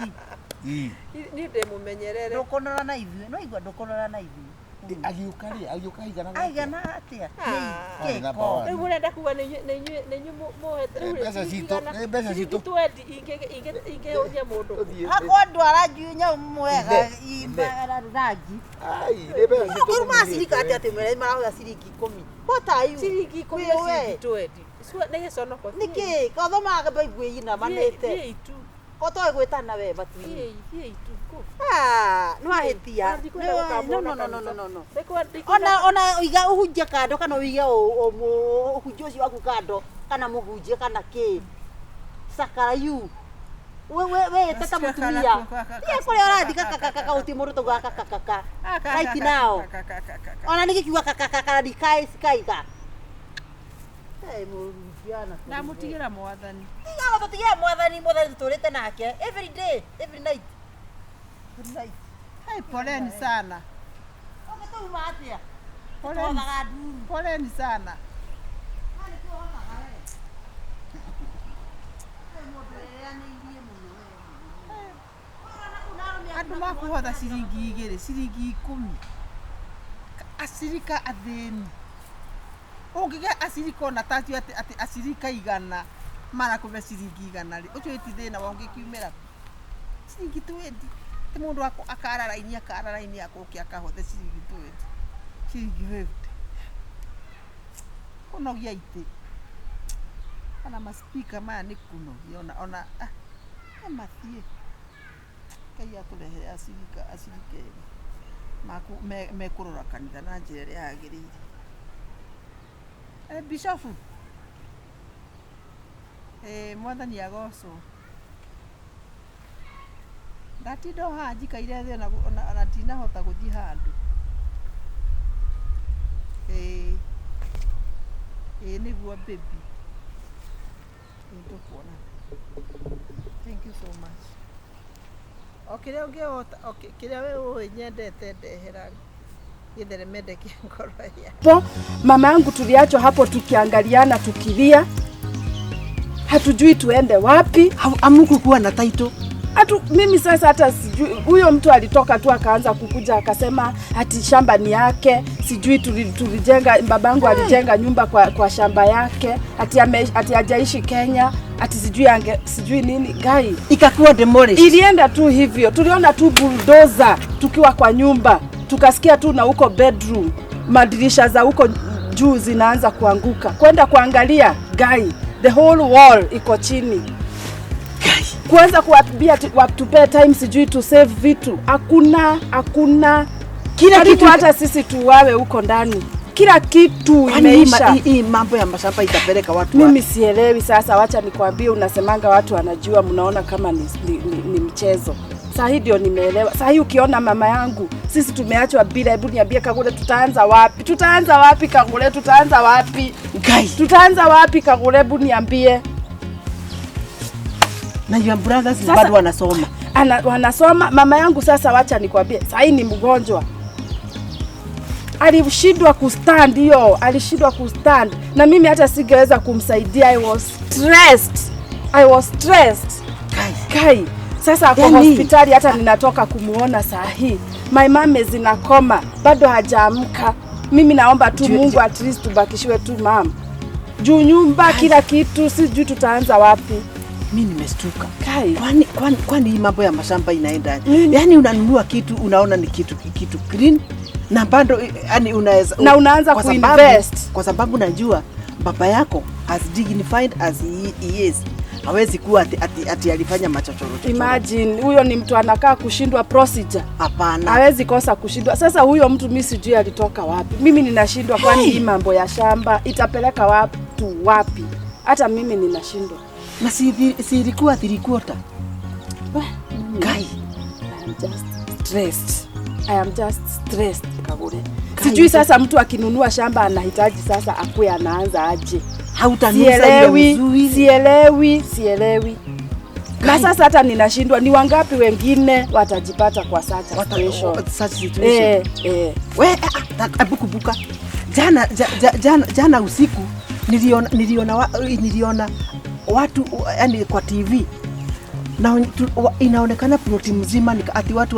[SPEAKER 5] Ii.
[SPEAKER 1] Niĩ ndĩmũmenyerere.
[SPEAKER 7] Ndũkũnora na ithuĩ. No igua ndũkũnora na ithuĩ.
[SPEAKER 5] Agĩũka rĩ agĩũka aiganaga atĩa?
[SPEAKER 7] Aigana atĩa?
[SPEAKER 5] Arĩ
[SPEAKER 7] Nĩ
[SPEAKER 5] namba
[SPEAKER 7] gĩko.
[SPEAKER 5] one.
[SPEAKER 1] Rĩu mũrenda kuga nĩ inyuĩ mũhete rĩu
[SPEAKER 5] Mbeca citũ, nĩ mbeca citũ.
[SPEAKER 1] twendi ingĩhũthia mũndũ.
[SPEAKER 7] Hakwa ndwara nyau mwega
[SPEAKER 5] Ine.
[SPEAKER 7] rangi.
[SPEAKER 5] Ai, nĩ mbeca citũ.
[SPEAKER 7] Ũkĩruma acirika atĩa atĩ mwere marahũra ciringi ikũmi. What are you?
[SPEAKER 1] Ciringi ikũmi
[SPEAKER 7] Wĩ
[SPEAKER 1] na
[SPEAKER 7] we.
[SPEAKER 1] ciringi twendi. Nĩ gĩconoko.
[SPEAKER 7] Nĩkĩ? Kothomaga baibũ ĩinamanĩte.
[SPEAKER 1] Thiĩi tu.
[SPEAKER 7] Kotoĩ gwĩtana we matu-inĩ.
[SPEAKER 1] Thiĩi tu. Kũ?
[SPEAKER 7] Ah, nĩ wahĩtia.
[SPEAKER 1] Ndikwenda gũkamwona
[SPEAKER 7] No, no, no, no, no, no.
[SPEAKER 1] Ndikwenda
[SPEAKER 7] Ona ũiga ũhunjie kando kana ũige ũhunjia ũcio waku kando kana mũhunjie kana kĩ. Sakara you. We wĩte ta mũtumia. Tiga kũrĩa ũrathiĩ kakakaka gũtirĩ mũndũ taugaga kakakaka. Right now. Ona nĩ gĩkiuga kakakaka ndikaĩ cikaiga. Hey, mũhunjia na
[SPEAKER 1] Ndamũtigĩra mwathani.
[SPEAKER 7] Tiga gũtũtigĩra mwathani, mwathani tũtũrĩte nake every day, every night. Every night.
[SPEAKER 1] Hai, poleni sana.
[SPEAKER 7] Ũngĩtũruma atĩa?
[SPEAKER 1] Poleni,
[SPEAKER 7] Tũhothaga nduru.
[SPEAKER 1] poleni sana. Andũ makũhotha ciringi igĩrĩ, ciringi ikũmi. Acirika athĩni. Ũngĩgĩa acirika ona tacio atĩ acirika igana marakũhe ciringi igana rĩ, ũcio ti thĩna wa ũngĩkiumĩra. Ciringi twendi. Ti mũndũ akara raini akara raini akũke akahothe ciringi twendi. Ciringi 50. Kũnogia itĩ. Ona maspika maya nĩ kũnogia ona mathiĩ. Ngai atũrehere acirika ega mekũrora kanitha na njĩra ĩrĩa yagĩrĩire. Bishofu. Mwathani agocwo. Ndatinda o haha njikaire thĩ ona ndinahota gũthiĩ handũ. Ĩĩ nĩguo baby. Nĩtũkuonana. Thank you so much. O kĩrĩa ũngĩhota, o kĩrĩa we ũĩ nyendete ndehera gĩtheremende kĩa ngoro ya.
[SPEAKER 8] Po mama yangu tuliachwa hapo tukiangaliana tukilia, hatujui tuende wapi.
[SPEAKER 1] Hamkukuwa na title.
[SPEAKER 8] Hatu, mimi sasa hata sijui, huyo mtu alitoka tu akaanza kukuja akasema ati shamba ni yake, sijui tulijenga, babangu alijenga nyumba kwa shamba yake, ati hajaishi Kenya, ati sijui ange, sijui nini gai.
[SPEAKER 1] Ikakuwa demolished.
[SPEAKER 8] Ilienda tu hivyo, tuliona tu bulldozer tukiwa kwa nyumba, tukasikia tu na huko bedroom madirisha za huko juu zinaanza kuanguka. Kwenda kuangalia gai, the whole wall iko chini. Kuanza kuwambia watupee time sijui to save vitu. Hakuna.
[SPEAKER 1] Kila
[SPEAKER 8] Karibu
[SPEAKER 1] kitu
[SPEAKER 8] hata sisi tuwawe huko ndani. Kila kitu
[SPEAKER 1] Kwani hii
[SPEAKER 8] imeisha.
[SPEAKER 1] hii mambo ya mashamba itapeleka watu
[SPEAKER 8] Mimi sielewi sasa, wacha nikwambie, unasemanga watu wanajua, mnaona kama ni mchezo. Saa hii ndio nimeelewa. Saa hii ukiona mama yangu, sisi tumeachwa bila, hebu niambie Kagure tutaanza wapi? Tutaanza wapi Kagure? Tutaanza wapi?
[SPEAKER 1] Guy.
[SPEAKER 8] Tutaanza wapi Kagure? Hebu niambie.
[SPEAKER 1] Na your brothers
[SPEAKER 8] Sasa-
[SPEAKER 1] bado wanasoma.
[SPEAKER 8] Wanasoma. Mama yangu sasa, wacha nikwambie, saa hii ni mgonjwa. Alishindwa kustand hiyo, alishindwa kustand. Na mimi hata singeweza kumsaidia. I was stressed. Kai. Sasa kwa
[SPEAKER 1] Yani-
[SPEAKER 8] hospitali hata ninatoka kumuona saa hii. My mom is in a coma, bado hajaamka. Mimi naomba tu Mungu at least tubakishiwe tu mam. Juu nyumba kila kitu, sijui tutaanza wapi.
[SPEAKER 1] Mimi nimestuka.
[SPEAKER 8] Kai.
[SPEAKER 1] Kwani hii mambo ya mashamba inaenda? Yaani unanunua kitu unaona ni kitu clean na bado yani unaweza
[SPEAKER 8] Na unaanza kuinvest.
[SPEAKER 1] Kwa sababu najua baba yako as dignified as he is hawezi kuwa ati alifanya machochoro.
[SPEAKER 8] Imagine huyo ni mtu anakaa kushindwa procedure.
[SPEAKER 1] Hapana.
[SPEAKER 8] Hawezi kosa kushindwa. Sasa huyo mtu mimi sijui alitoka wapi. Mimi ninashindwa kwani hii mambo ya shamba itapeleka watu wapi? Hata mimi ninashindwa.
[SPEAKER 1] Na si ilikuwa 3/4. Guy,
[SPEAKER 8] I am just stressed. I am just stressed Kagure. Sijui sasa mtu akinunua shamba anahitaji sasa akue anaanza aje.
[SPEAKER 1] Hautanusa ile mzuri.
[SPEAKER 8] Sielewi. Na sasa hata ninashindwa ni wangapi wengine watajipata kwa such a situation.
[SPEAKER 1] Such situation. We, kumbuka. Jana usiku niliona watu yani kwa TV. Na inaonekana ploti mzima ati watu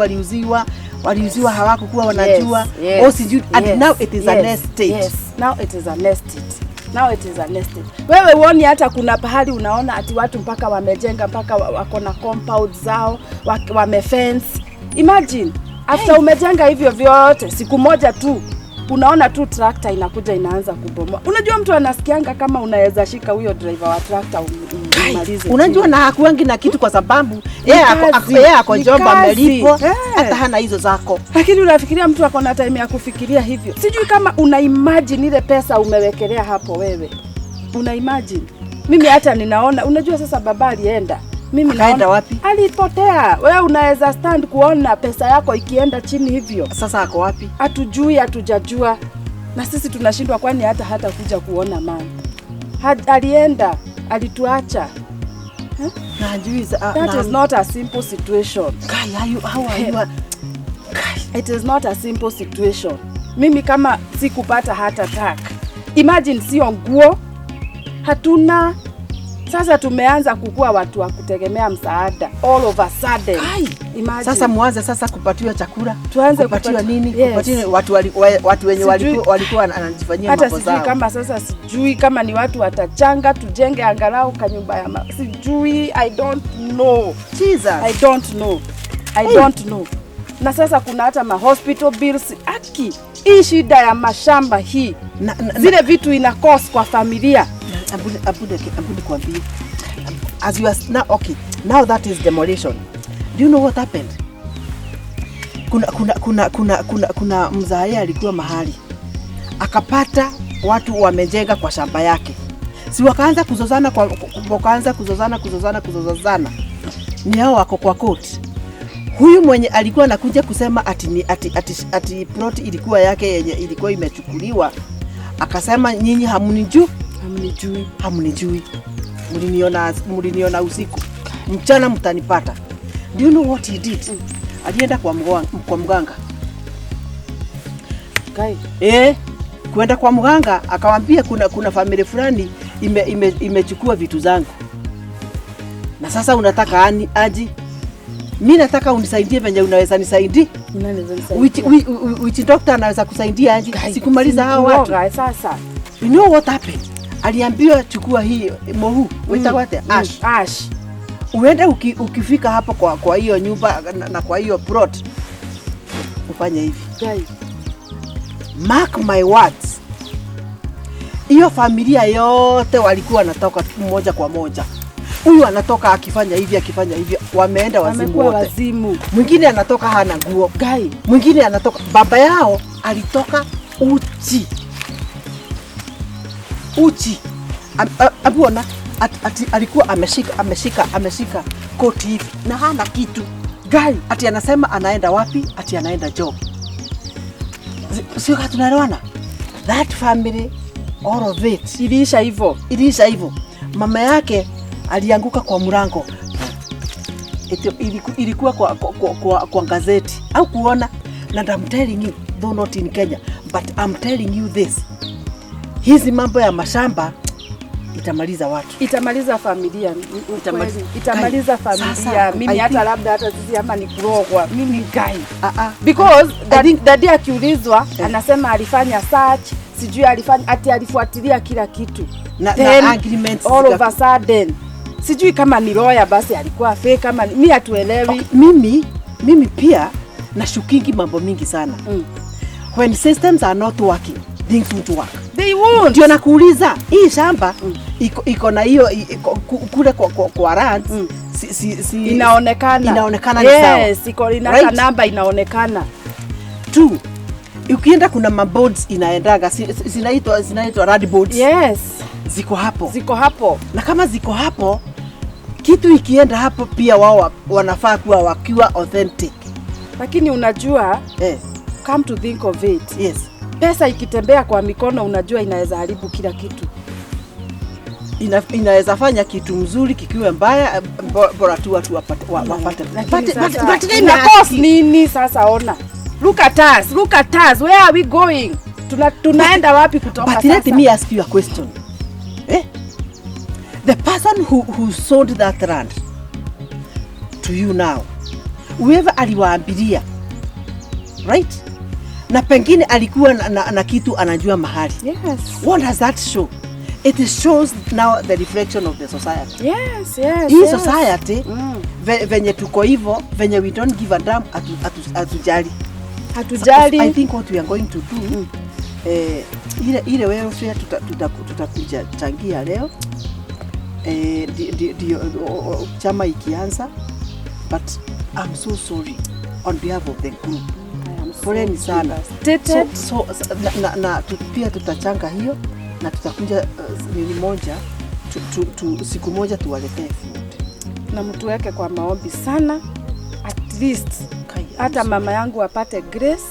[SPEAKER 1] waliuziwa hawakukuwa wanajua.
[SPEAKER 8] Yes,
[SPEAKER 1] sijui, and now it is an estate.
[SPEAKER 8] Yes, now it is an estate. Now it is an estate. Wewe uoni hata kuna pahali unaona ati watu mpaka wamejenga mpaka wako na compound zao, wamefence. Imagine after umejenga hivyo vyote siku moja tu unaona tu tractor inakuja inaanza kubomoa. Unajua mtu anasikianga kama unaweza shika huyo driver wa tractor umalize.
[SPEAKER 1] Unajua na hakuangi na kitu kwa sababu yeye ako job amelipwa, hata hana hizo zako.
[SPEAKER 8] Lakini unafikiria mtu ako na time ya kufikiria hivyo? Sijui kama una imagine ile pesa umewekelea hapo wewe. Una imagine. Mimi hata ninaona, unajua sasa baba alienda. Mimi
[SPEAKER 1] akaenda wapi?
[SPEAKER 8] Alipotea. Wewe unaweza stand kuona pesa yako ikienda chini hivyo.
[SPEAKER 1] Sasa ako wapi?
[SPEAKER 8] Hatujui, hatujajua. Na sisi tunashindwa kwani hata kuja kuona mama. Alienda, alituacha.
[SPEAKER 1] Na hajui
[SPEAKER 8] That is not a simple situation.
[SPEAKER 1] Kai, how are you?
[SPEAKER 8] It is not a simple situation. Mimi kama sikupata heart attack. Imagine sio nguo. Hatuna. Sasa tumeanza kukua watu wa kutegemea msaada all of a sudden. Imagine.
[SPEAKER 1] Sasa muanze sasa kupatiwa chakula,
[SPEAKER 8] tuanze
[SPEAKER 1] kupatiwa nini?
[SPEAKER 8] Yes.
[SPEAKER 1] Kupatiwa watu wenye walikuwa wanajifanyia mambo zao.
[SPEAKER 8] Hata sijui kama sasa, sijui kama ni watu watachanga tujenge angalau kanyumba ya sijui, I don't know.
[SPEAKER 1] Jesus.
[SPEAKER 8] I don't know. I don't know. Na sasa kuna hata ma hospital bills. Aki, hii shida ya mashamba hii. Zile vitu ina cost kwa familia.
[SPEAKER 1] Abu nikwambie. As you are now, okay, now that is demolition. Do you know what happened? Kuna mzae alikuwa mahali. Akapata watu wamejenga kwa shamba yake. Si wakaanza kuzozana kwa wakaanza kuzozana kuzozana kuzozana. Ni hao wako kwa court. Huyu mwenye alikuwa anakuja kusema ati ni ati plot ilikuwa yake yenye ilikuwa imechukuliwa, akasema nyinyi hamnijui,
[SPEAKER 8] Hamnijui.
[SPEAKER 1] Hamnijui, mliniona usiku, mchana mtanipata. Do you know what he did? Alienda kwa mganga.
[SPEAKER 8] Kai.
[SPEAKER 1] Kwenda kwa mganga akawambia kuna familia fulani imechukua vitu zangu, na sasa unataka aji mi nataka unisaidie venye unaweza nisaidia.
[SPEAKER 8] Unaweza nisaidia.
[SPEAKER 1] Which doctor anaweza kusaidia aje? Sikumaliza hao watu.
[SPEAKER 8] Kuroga, sasa.
[SPEAKER 1] You know what happened? Aliambiwa chukua hii mohu, wita mm. Ash.
[SPEAKER 8] Ash.
[SPEAKER 1] Uende ukifika hapo kwa hiyo nyumba na kwa hiyo plot ufanye hivi.
[SPEAKER 8] Kai.
[SPEAKER 1] Mark my words. Hiyo familia yote walikuwa wanatoka moja kwa moja. Huyu anatoka akifanya hivi akifanya hivi, wameenda wazimu
[SPEAKER 8] Wamekuwa
[SPEAKER 1] wote.
[SPEAKER 8] wazimu.
[SPEAKER 1] Mwingine anatoka hana nguo.
[SPEAKER 8] Kai.
[SPEAKER 1] Mwingine anatoka, baba yao alitoka uchi. Uchi. Abuona ati alikuwa ameshika koti hivi na hana kitu.
[SPEAKER 8] Gai.
[SPEAKER 1] Ati anasema anaenda wapi? Ati anaenda job. Sio kama tunaelewana? That family, all of it
[SPEAKER 8] Iliisha hivyo.
[SPEAKER 1] Iliisha hivyo. Mama yake alianguka kwa mlango. Ilikuwa kwa gazeti au kuona. And I'm telling you, though not in Kenya, but I'm telling you this. Hizi mambo ya mashamba itamaliza watu.
[SPEAKER 8] Itamaliza familia. Itamaliza familia.
[SPEAKER 1] Sasa,
[SPEAKER 8] mimi hata labda hata sisi ama ni kurogwa. Mimi gai. Because dadi akiulizwa anasema alifanya search, sijui alifanya ati alifuatilia kila kitu.
[SPEAKER 1] Na agreements
[SPEAKER 8] all of a sudden. Sijui kama ni lawyer basi alikuwa fake kama mimi hatuelewi.
[SPEAKER 1] Okay, mimi pia nashukingi mambo mingi sana. When systems are not working, things won't work.
[SPEAKER 8] They won't.
[SPEAKER 1] Ndio nakuuliza, hii shamba iko na hiyo kule kwa lands si
[SPEAKER 8] inaonekana.
[SPEAKER 1] Inaonekana ni sawa.
[SPEAKER 8] Yes, iko ina namba inaonekana.
[SPEAKER 1] Two, ukienda kuna maboards inaendaga zinaitwa land boards.
[SPEAKER 8] Yes.
[SPEAKER 1] Ziko hapo.
[SPEAKER 8] Ziko hapo.
[SPEAKER 1] Na kama ziko hapo, kitu ikienda hapo pia wao wanafaa kuwa wakiwa authentic.
[SPEAKER 8] Lakini unajua, come to think of it.
[SPEAKER 1] Yes.
[SPEAKER 8] Pesa ikitembea kwa mikono unajua inaweza haribu kila kitu.
[SPEAKER 1] Inaweza fanya kitu mzuri kikiwe mbaya, bora tu watu wapate.
[SPEAKER 8] But ina cost nini sasa ona? Look at us, where are we going? Tunaenda wapi kutoka
[SPEAKER 1] But
[SPEAKER 8] sasa?
[SPEAKER 1] Let me ask you a question. The person who sold that land to you now, whoever aliwaambilia, right? Na pengine alikuwa na kitu anajua mahali.
[SPEAKER 8] Yes.
[SPEAKER 1] What does that show? It shows now the reflection of the society.
[SPEAKER 8] Yes, yes.
[SPEAKER 1] Hii society, venye tuko hivyo, venye we don't give a damn, hatujali.
[SPEAKER 8] Hatujali.
[SPEAKER 1] So, I think what we are going to do, ile welfare tutakuja changia leo. Chama ikianza, but I'm so sorry on behalf of the group. Poleni sana. So na pia tutachanga hiyo na tutakuja nini moja siku moja tuwaletee food.
[SPEAKER 8] Na mtuweke kwa maombi sana, at least hata mama yangu apate grace,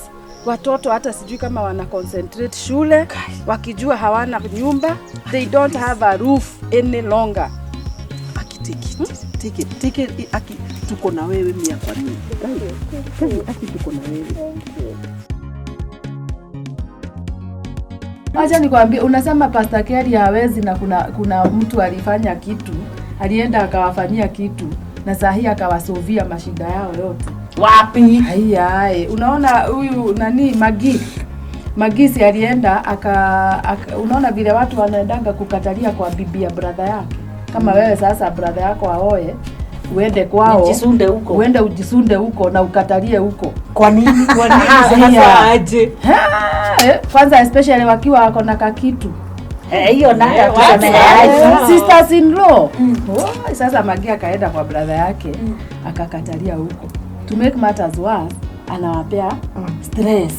[SPEAKER 8] watoto hata sijui kama wana concentrate shule, wakijua hawana nyumba, they don't have a roof any longer.
[SPEAKER 1] Aki take it, take it, aki tuko na wewe mia kwa mia. Aki tuko na wewe.
[SPEAKER 9] Acha nikwambie, unasema Pastor Kerry hawezi na kuna mtu alifanya kitu, alienda akawafanyia kitu na sahi akawasovia mashida yao yote.
[SPEAKER 6] Wapi?
[SPEAKER 9] Haiya, unaona huyu nani Magi? Magisi alienda aka unaona vile watu wanaendanga kukatalia kwa bibi ya brother yake. Kama wewe sasa brother yako aoe, uende kwao,
[SPEAKER 6] ujisunde huko.
[SPEAKER 9] Uende ujisunde huko na ukatalie huko.
[SPEAKER 1] Kwa nini?
[SPEAKER 6] Kwa nini sasa aje?
[SPEAKER 9] Kwanza especially wakiwa wako na kakitu.
[SPEAKER 6] Hiyo nayo
[SPEAKER 9] sisters in law. Oh, sasa Magi akaenda kwa brother yake akakatalia huko. To make matters worse, anawapea stress.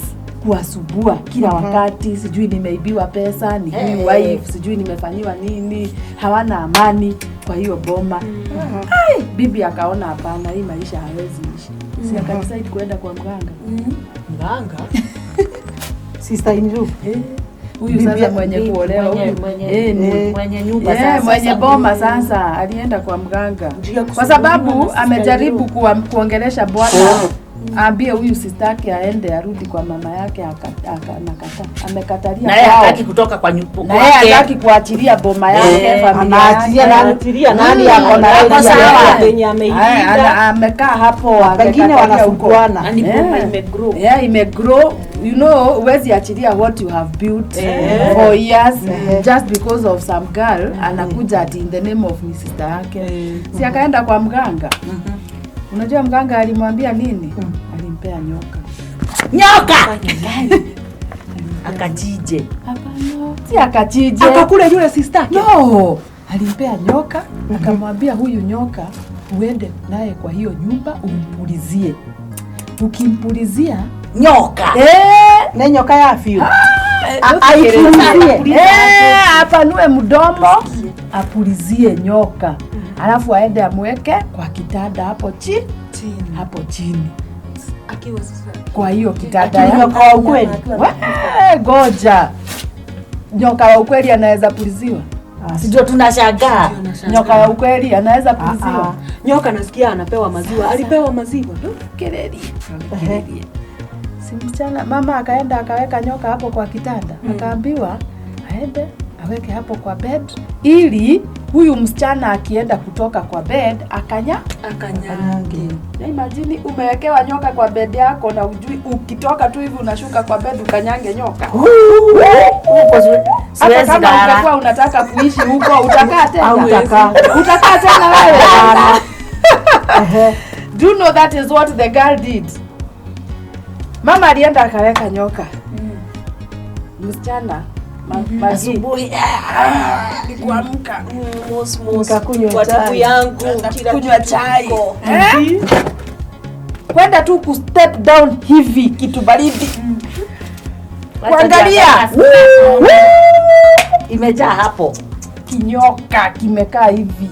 [SPEAKER 9] Kuwasubua kila wakati, sijui nimeibiwa pesa, ni huyu wife, sijui nimefanyiwa nini, hawana amani kwa hiyo boma. Ai, bibi akaona hapana, hii maisha hawezi ishi. Si akadecide kuenda kwa mganga.
[SPEAKER 10] Mganga?
[SPEAKER 1] Sister in law.
[SPEAKER 9] Huyu sasa mwenye kuolewa huyu
[SPEAKER 6] mwenye nyumba sasa.
[SPEAKER 9] Mwenye boma sasa alienda kwa mganga kwa sababu amejaribu kuongelesha bwana aambie huyu sistake aende arudi kwa mama yake, anakataa. Amekatalia.
[SPEAKER 6] Na yeye hataki kutoka kwa nyumba.
[SPEAKER 9] Na yeye hataki kuachilia boma yake, familia yake.
[SPEAKER 1] Anaachilia nani? Ako na
[SPEAKER 6] Ako sawa.
[SPEAKER 10] Penye ameilinda.
[SPEAKER 9] Amekaa hapo,
[SPEAKER 1] Pengine wanasukuana.
[SPEAKER 6] Na ni boma imegrow.
[SPEAKER 9] Yeah, imegrow. You know, huwezi achilia what you have built for years just because of some girl anakuja ati in the name of ni sister yake. Si akaenda kwa mganga. Unajua mganga alimwambia nini? Alimpea nyoka.
[SPEAKER 6] Nyoka! Akachije.
[SPEAKER 9] Hapana. Si akachije.
[SPEAKER 10] Akakula yule sister yake.
[SPEAKER 9] No. Alimpea nyoka, akamwambia huyu nyoka uende naye kwa hiyo nyumba umpulizie. Ukimpulizia
[SPEAKER 6] nyoka.
[SPEAKER 1] Ne nyoka ya fiu.
[SPEAKER 9] Aipulizie. Apanue mdomo, apulizie nyoka. Alafu aende amweke kwa kitanda hapo chini. Hapo chini.
[SPEAKER 10] Akiwa sasa.
[SPEAKER 9] Kwa hiyo kitanda ya
[SPEAKER 1] Nyoka wa ukweli.
[SPEAKER 9] Goja. Nyoka wa ukweli anaweza puliziwa?
[SPEAKER 6] Sijua tunashangaa.
[SPEAKER 9] Nyoka wa ukweli anaweza puliziwa?
[SPEAKER 10] Nyoka nasikia anapewa maziwa. Alipewa maziwa.
[SPEAKER 9] Kelele. Si msichana mama akaenda akaweka nyoka hapo kwa kitanda. Akaambiwa aende aweke hapo kwa bed ili huyu msichana akienda kutoka kwa bed akanyange. Na imagine umewekewa nyoka kwa bed yako na ujui ukitoka tu hivi unashuka kwa bed ukanyange nyoka. Hata kama ungekuwa unataka kuishi huko utakaa tena. Utakaa tena wewe. Do you know that is what the girl did? Mama alienda akaweka nyoka. Msichana
[SPEAKER 8] asubuhi nikuamka
[SPEAKER 1] nikakunywa
[SPEAKER 10] chai yangu,
[SPEAKER 8] kunywa chai. Kwenda tu ku step down hivi kitu baridi. Kuangalia
[SPEAKER 6] imejaa hapo.
[SPEAKER 9] Kinyoka kimekaa hivi.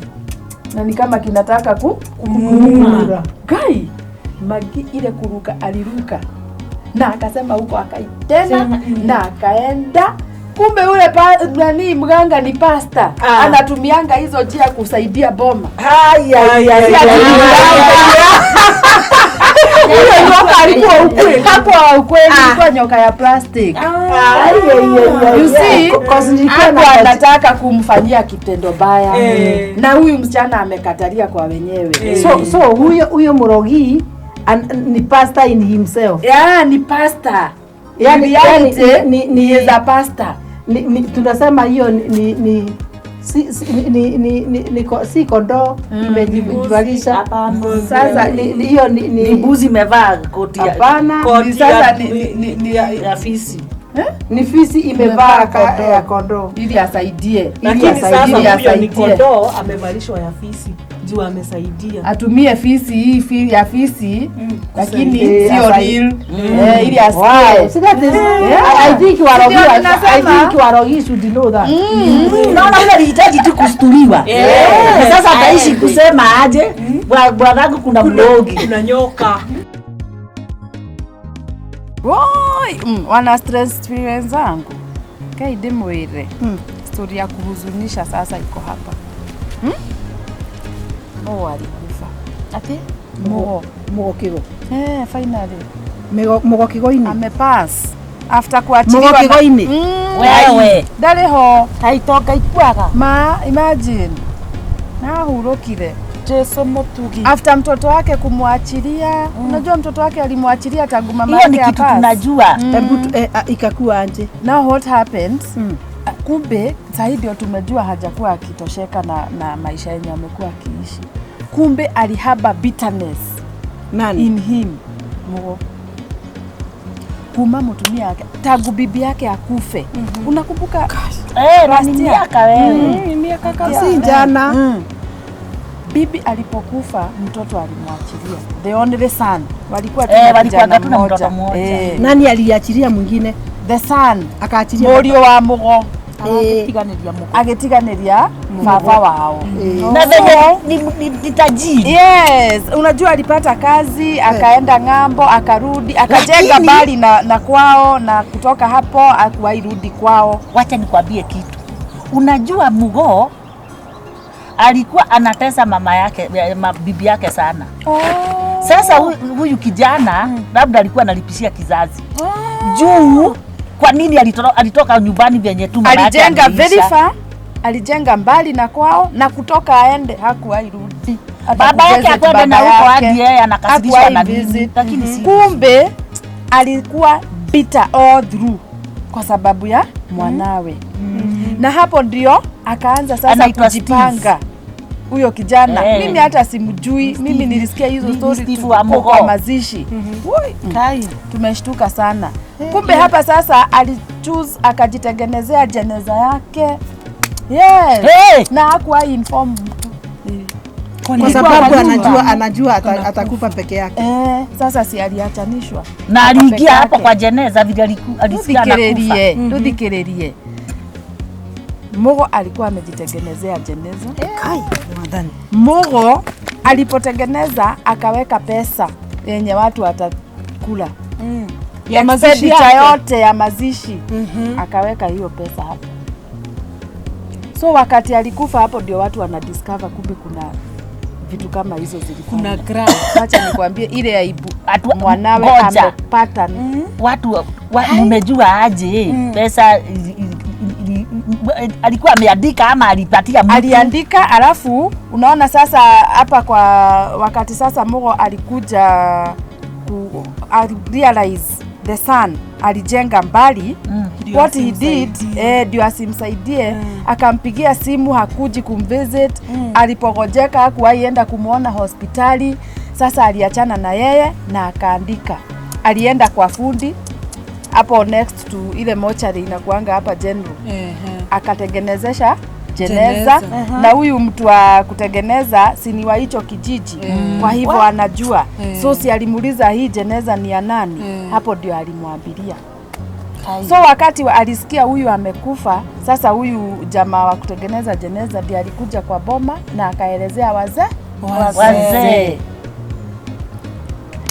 [SPEAKER 9] Na ni kama kinataka kumuuma. Kai Magi ile kuruka aliruka. Na akasema huko akai tena na akaenda. Kumbe yule nani mganga ni pasta. Anatumianga hizo njia kusaidia boma. Huyo nyoka alikuwa ukweli. Hakuwa ukweli, ilikuwa nyoka ya plastic. You see, hakuwa anataka kumfanyia kitendo baya. Na huyu msichana amekatalia kwa wenyewe.
[SPEAKER 1] So huyo murogi ni pastor in himself.
[SPEAKER 9] Yeah, ni pastor.
[SPEAKER 1] Yani
[SPEAKER 9] ni is a pastor.
[SPEAKER 1] Ni tunasema hiyo ni si kondoo imejivalisha.
[SPEAKER 9] Sasa
[SPEAKER 1] hiyo ni
[SPEAKER 6] mbuzi imevaa koti.
[SPEAKER 1] Hapana,
[SPEAKER 9] sasa ni
[SPEAKER 6] ya fisi.
[SPEAKER 1] Ni fisi imevaa ya kondoo
[SPEAKER 9] ili asaidie.
[SPEAKER 10] Lakini sasa huyo ni kondoo amevalishwa ya fisi. Juu amesaidia.
[SPEAKER 9] Atumie fisi hii ya fisi lakini sio real. Ili asikie.
[SPEAKER 1] So that is I think Warogi, I think Warogi should know that.
[SPEAKER 6] Unaona yule alihitaji tu kustuliwa. Sasa ataishi kusema aje? Bwanangu kuna mlogi,
[SPEAKER 10] kuna nyoka.
[SPEAKER 8] Woi, wana stress wenzangu. Kai ndimwire. Story ya kuhuzunisha sasa iko hapa. Mo alikufa. Ati? Mo
[SPEAKER 1] Kigo.
[SPEAKER 8] Finally.
[SPEAKER 1] Mugo Kigoini.
[SPEAKER 8] Amepass. After kuachiliwa.
[SPEAKER 1] Mugo Kigoini.
[SPEAKER 6] Wewe.
[SPEAKER 8] Ndari ho.
[SPEAKER 6] Haitoka ikuaga.
[SPEAKER 8] Ma, imagine. Na hurukire.
[SPEAKER 6] Jesu mutugi.
[SPEAKER 8] After mtoto wake kumwachilia, unajua mtoto wake alimwachilia tangu mama yake
[SPEAKER 6] apass. Hiyo ni kitu tunajua.
[SPEAKER 1] Hebu ikakuwa aje?
[SPEAKER 8] Now what happens? Kumbe sasa ndio tumejua hajakuwa akitosheka na maisha yenye amekuwa akiishi. Kumbe alihaba bitterness.
[SPEAKER 1] Nani?
[SPEAKER 8] In him. Mugo. Kuma mutumia yake tangu bibi yake akufe. Unakumbuka?
[SPEAKER 6] Na ni miaka wewe.
[SPEAKER 8] Ni miaka kama
[SPEAKER 1] si jana.
[SPEAKER 9] Bibi alipokufa mtoto alimwachilia. The only son. Walikuwa tu
[SPEAKER 6] Walikuwa tu na mtoto mmoja.
[SPEAKER 7] Nani aliachilia mwingine?
[SPEAKER 9] The son
[SPEAKER 7] akaachilia
[SPEAKER 9] mũriũ wa Mugo
[SPEAKER 7] Agĩtiganĩria
[SPEAKER 9] agĩtiganĩria baba wao.
[SPEAKER 6] Na venye ni tajiri.
[SPEAKER 9] Yes, unajua alipata kazi, akaenda ng'ambo, akarudi, akajenga mbali na kwao, na kutoka hapo hakuwahi rudi kwao.
[SPEAKER 6] Wacha nikwambie kitu. Unajua Mugo alikuwa anatesa mama yake, bibi yake sana. Sasa huyu kijana labda alikuwa analipishia kizazi. Juu kwa nini alitoka nyumbani vyenye tu mama yake
[SPEAKER 9] Alijenga very
[SPEAKER 6] ameisha?
[SPEAKER 9] far, alijenga mbali na kwao, na kutoka aende hakuwahi rudi. Hata
[SPEAKER 6] Baba yake
[SPEAKER 9] kuvisit
[SPEAKER 6] akwenda na
[SPEAKER 9] baba
[SPEAKER 6] huko
[SPEAKER 9] yake.
[SPEAKER 6] hadi yeye anakasirishwa
[SPEAKER 9] Hakuwahi
[SPEAKER 6] na nini.
[SPEAKER 9] visit.
[SPEAKER 6] Lakini si
[SPEAKER 9] Kumbe alikuwa bitter all through kwa sababu ya mwanawe. Na hapo ndio akaanza sasa
[SPEAKER 6] Anaitwa
[SPEAKER 9] kujipanga huyo kijana. Mimi hata simjui, mimi nilisikia hizo story
[SPEAKER 6] Steve
[SPEAKER 9] tu
[SPEAKER 6] wa Mugo.
[SPEAKER 9] kwa mazishi. Woi, tumeshtuka sana. Kumbe hapa sasa alichoose akajitengenezea jeneza yake. Yes.
[SPEAKER 6] Hey!
[SPEAKER 9] Na hakuwahi inform mtu.
[SPEAKER 1] Kwa sababu anajua atakufa peke yake.
[SPEAKER 9] Sasa si aliachanishwa.
[SPEAKER 6] Na
[SPEAKER 9] Peke
[SPEAKER 6] aliingia hapo
[SPEAKER 9] yake.
[SPEAKER 6] kwa jeneza vile alisikia anakufa.
[SPEAKER 9] Tuthikiririe. Mugo alikuwa amejitengenezea jeneza. Mugo alipotengeneza akaweka pesa yenye watu watakula.
[SPEAKER 10] Ya mazishi
[SPEAKER 9] Expenditure
[SPEAKER 10] yake.
[SPEAKER 9] yote ya mazishi akaweka hiyo pesa hapo. So wakati alikufa hapo ndio watu wanadiscover kumbe kuna vitu kama hizo zilifanywa.
[SPEAKER 10] Kuna graph.
[SPEAKER 9] Acha nikwambie ile aibu mwanawe
[SPEAKER 6] Ngoja.
[SPEAKER 9] amepata.
[SPEAKER 6] Watu mmejua aje pesa alikuwa ameandika ama alipatia mtu?
[SPEAKER 9] Aliandika, alafu unaona sasa hapa kwa wakati sasa Mugo alikuja ku realize the son alijenga mbali.
[SPEAKER 10] Ndio
[SPEAKER 9] What he did,
[SPEAKER 10] asimsaidie.
[SPEAKER 9] ndio asimsaidie. Akampigia simu hakuji kumvisit. Alipogojeka hakuwahi enda kumwona hospitali. Sasa aliachana na yeye na akaandika, alienda kwa fundi hapo next to ile mochari inakuanga hapa General, akatengenezesha jeneza,
[SPEAKER 10] Jeneza.
[SPEAKER 9] Na huyu mtu wa kutengeneza si ni wa hicho kijiji, kwa hivyo anajua. So si alimuuliza hii jeneza ni ya nani? Hapo ndio alimwambilia. So wakati alisikia huyu amekufa, sasa huyu jamaa wa kutengeneza jeneza ndiye alikuja kwa boma na akaelezea wazee
[SPEAKER 6] Wazee.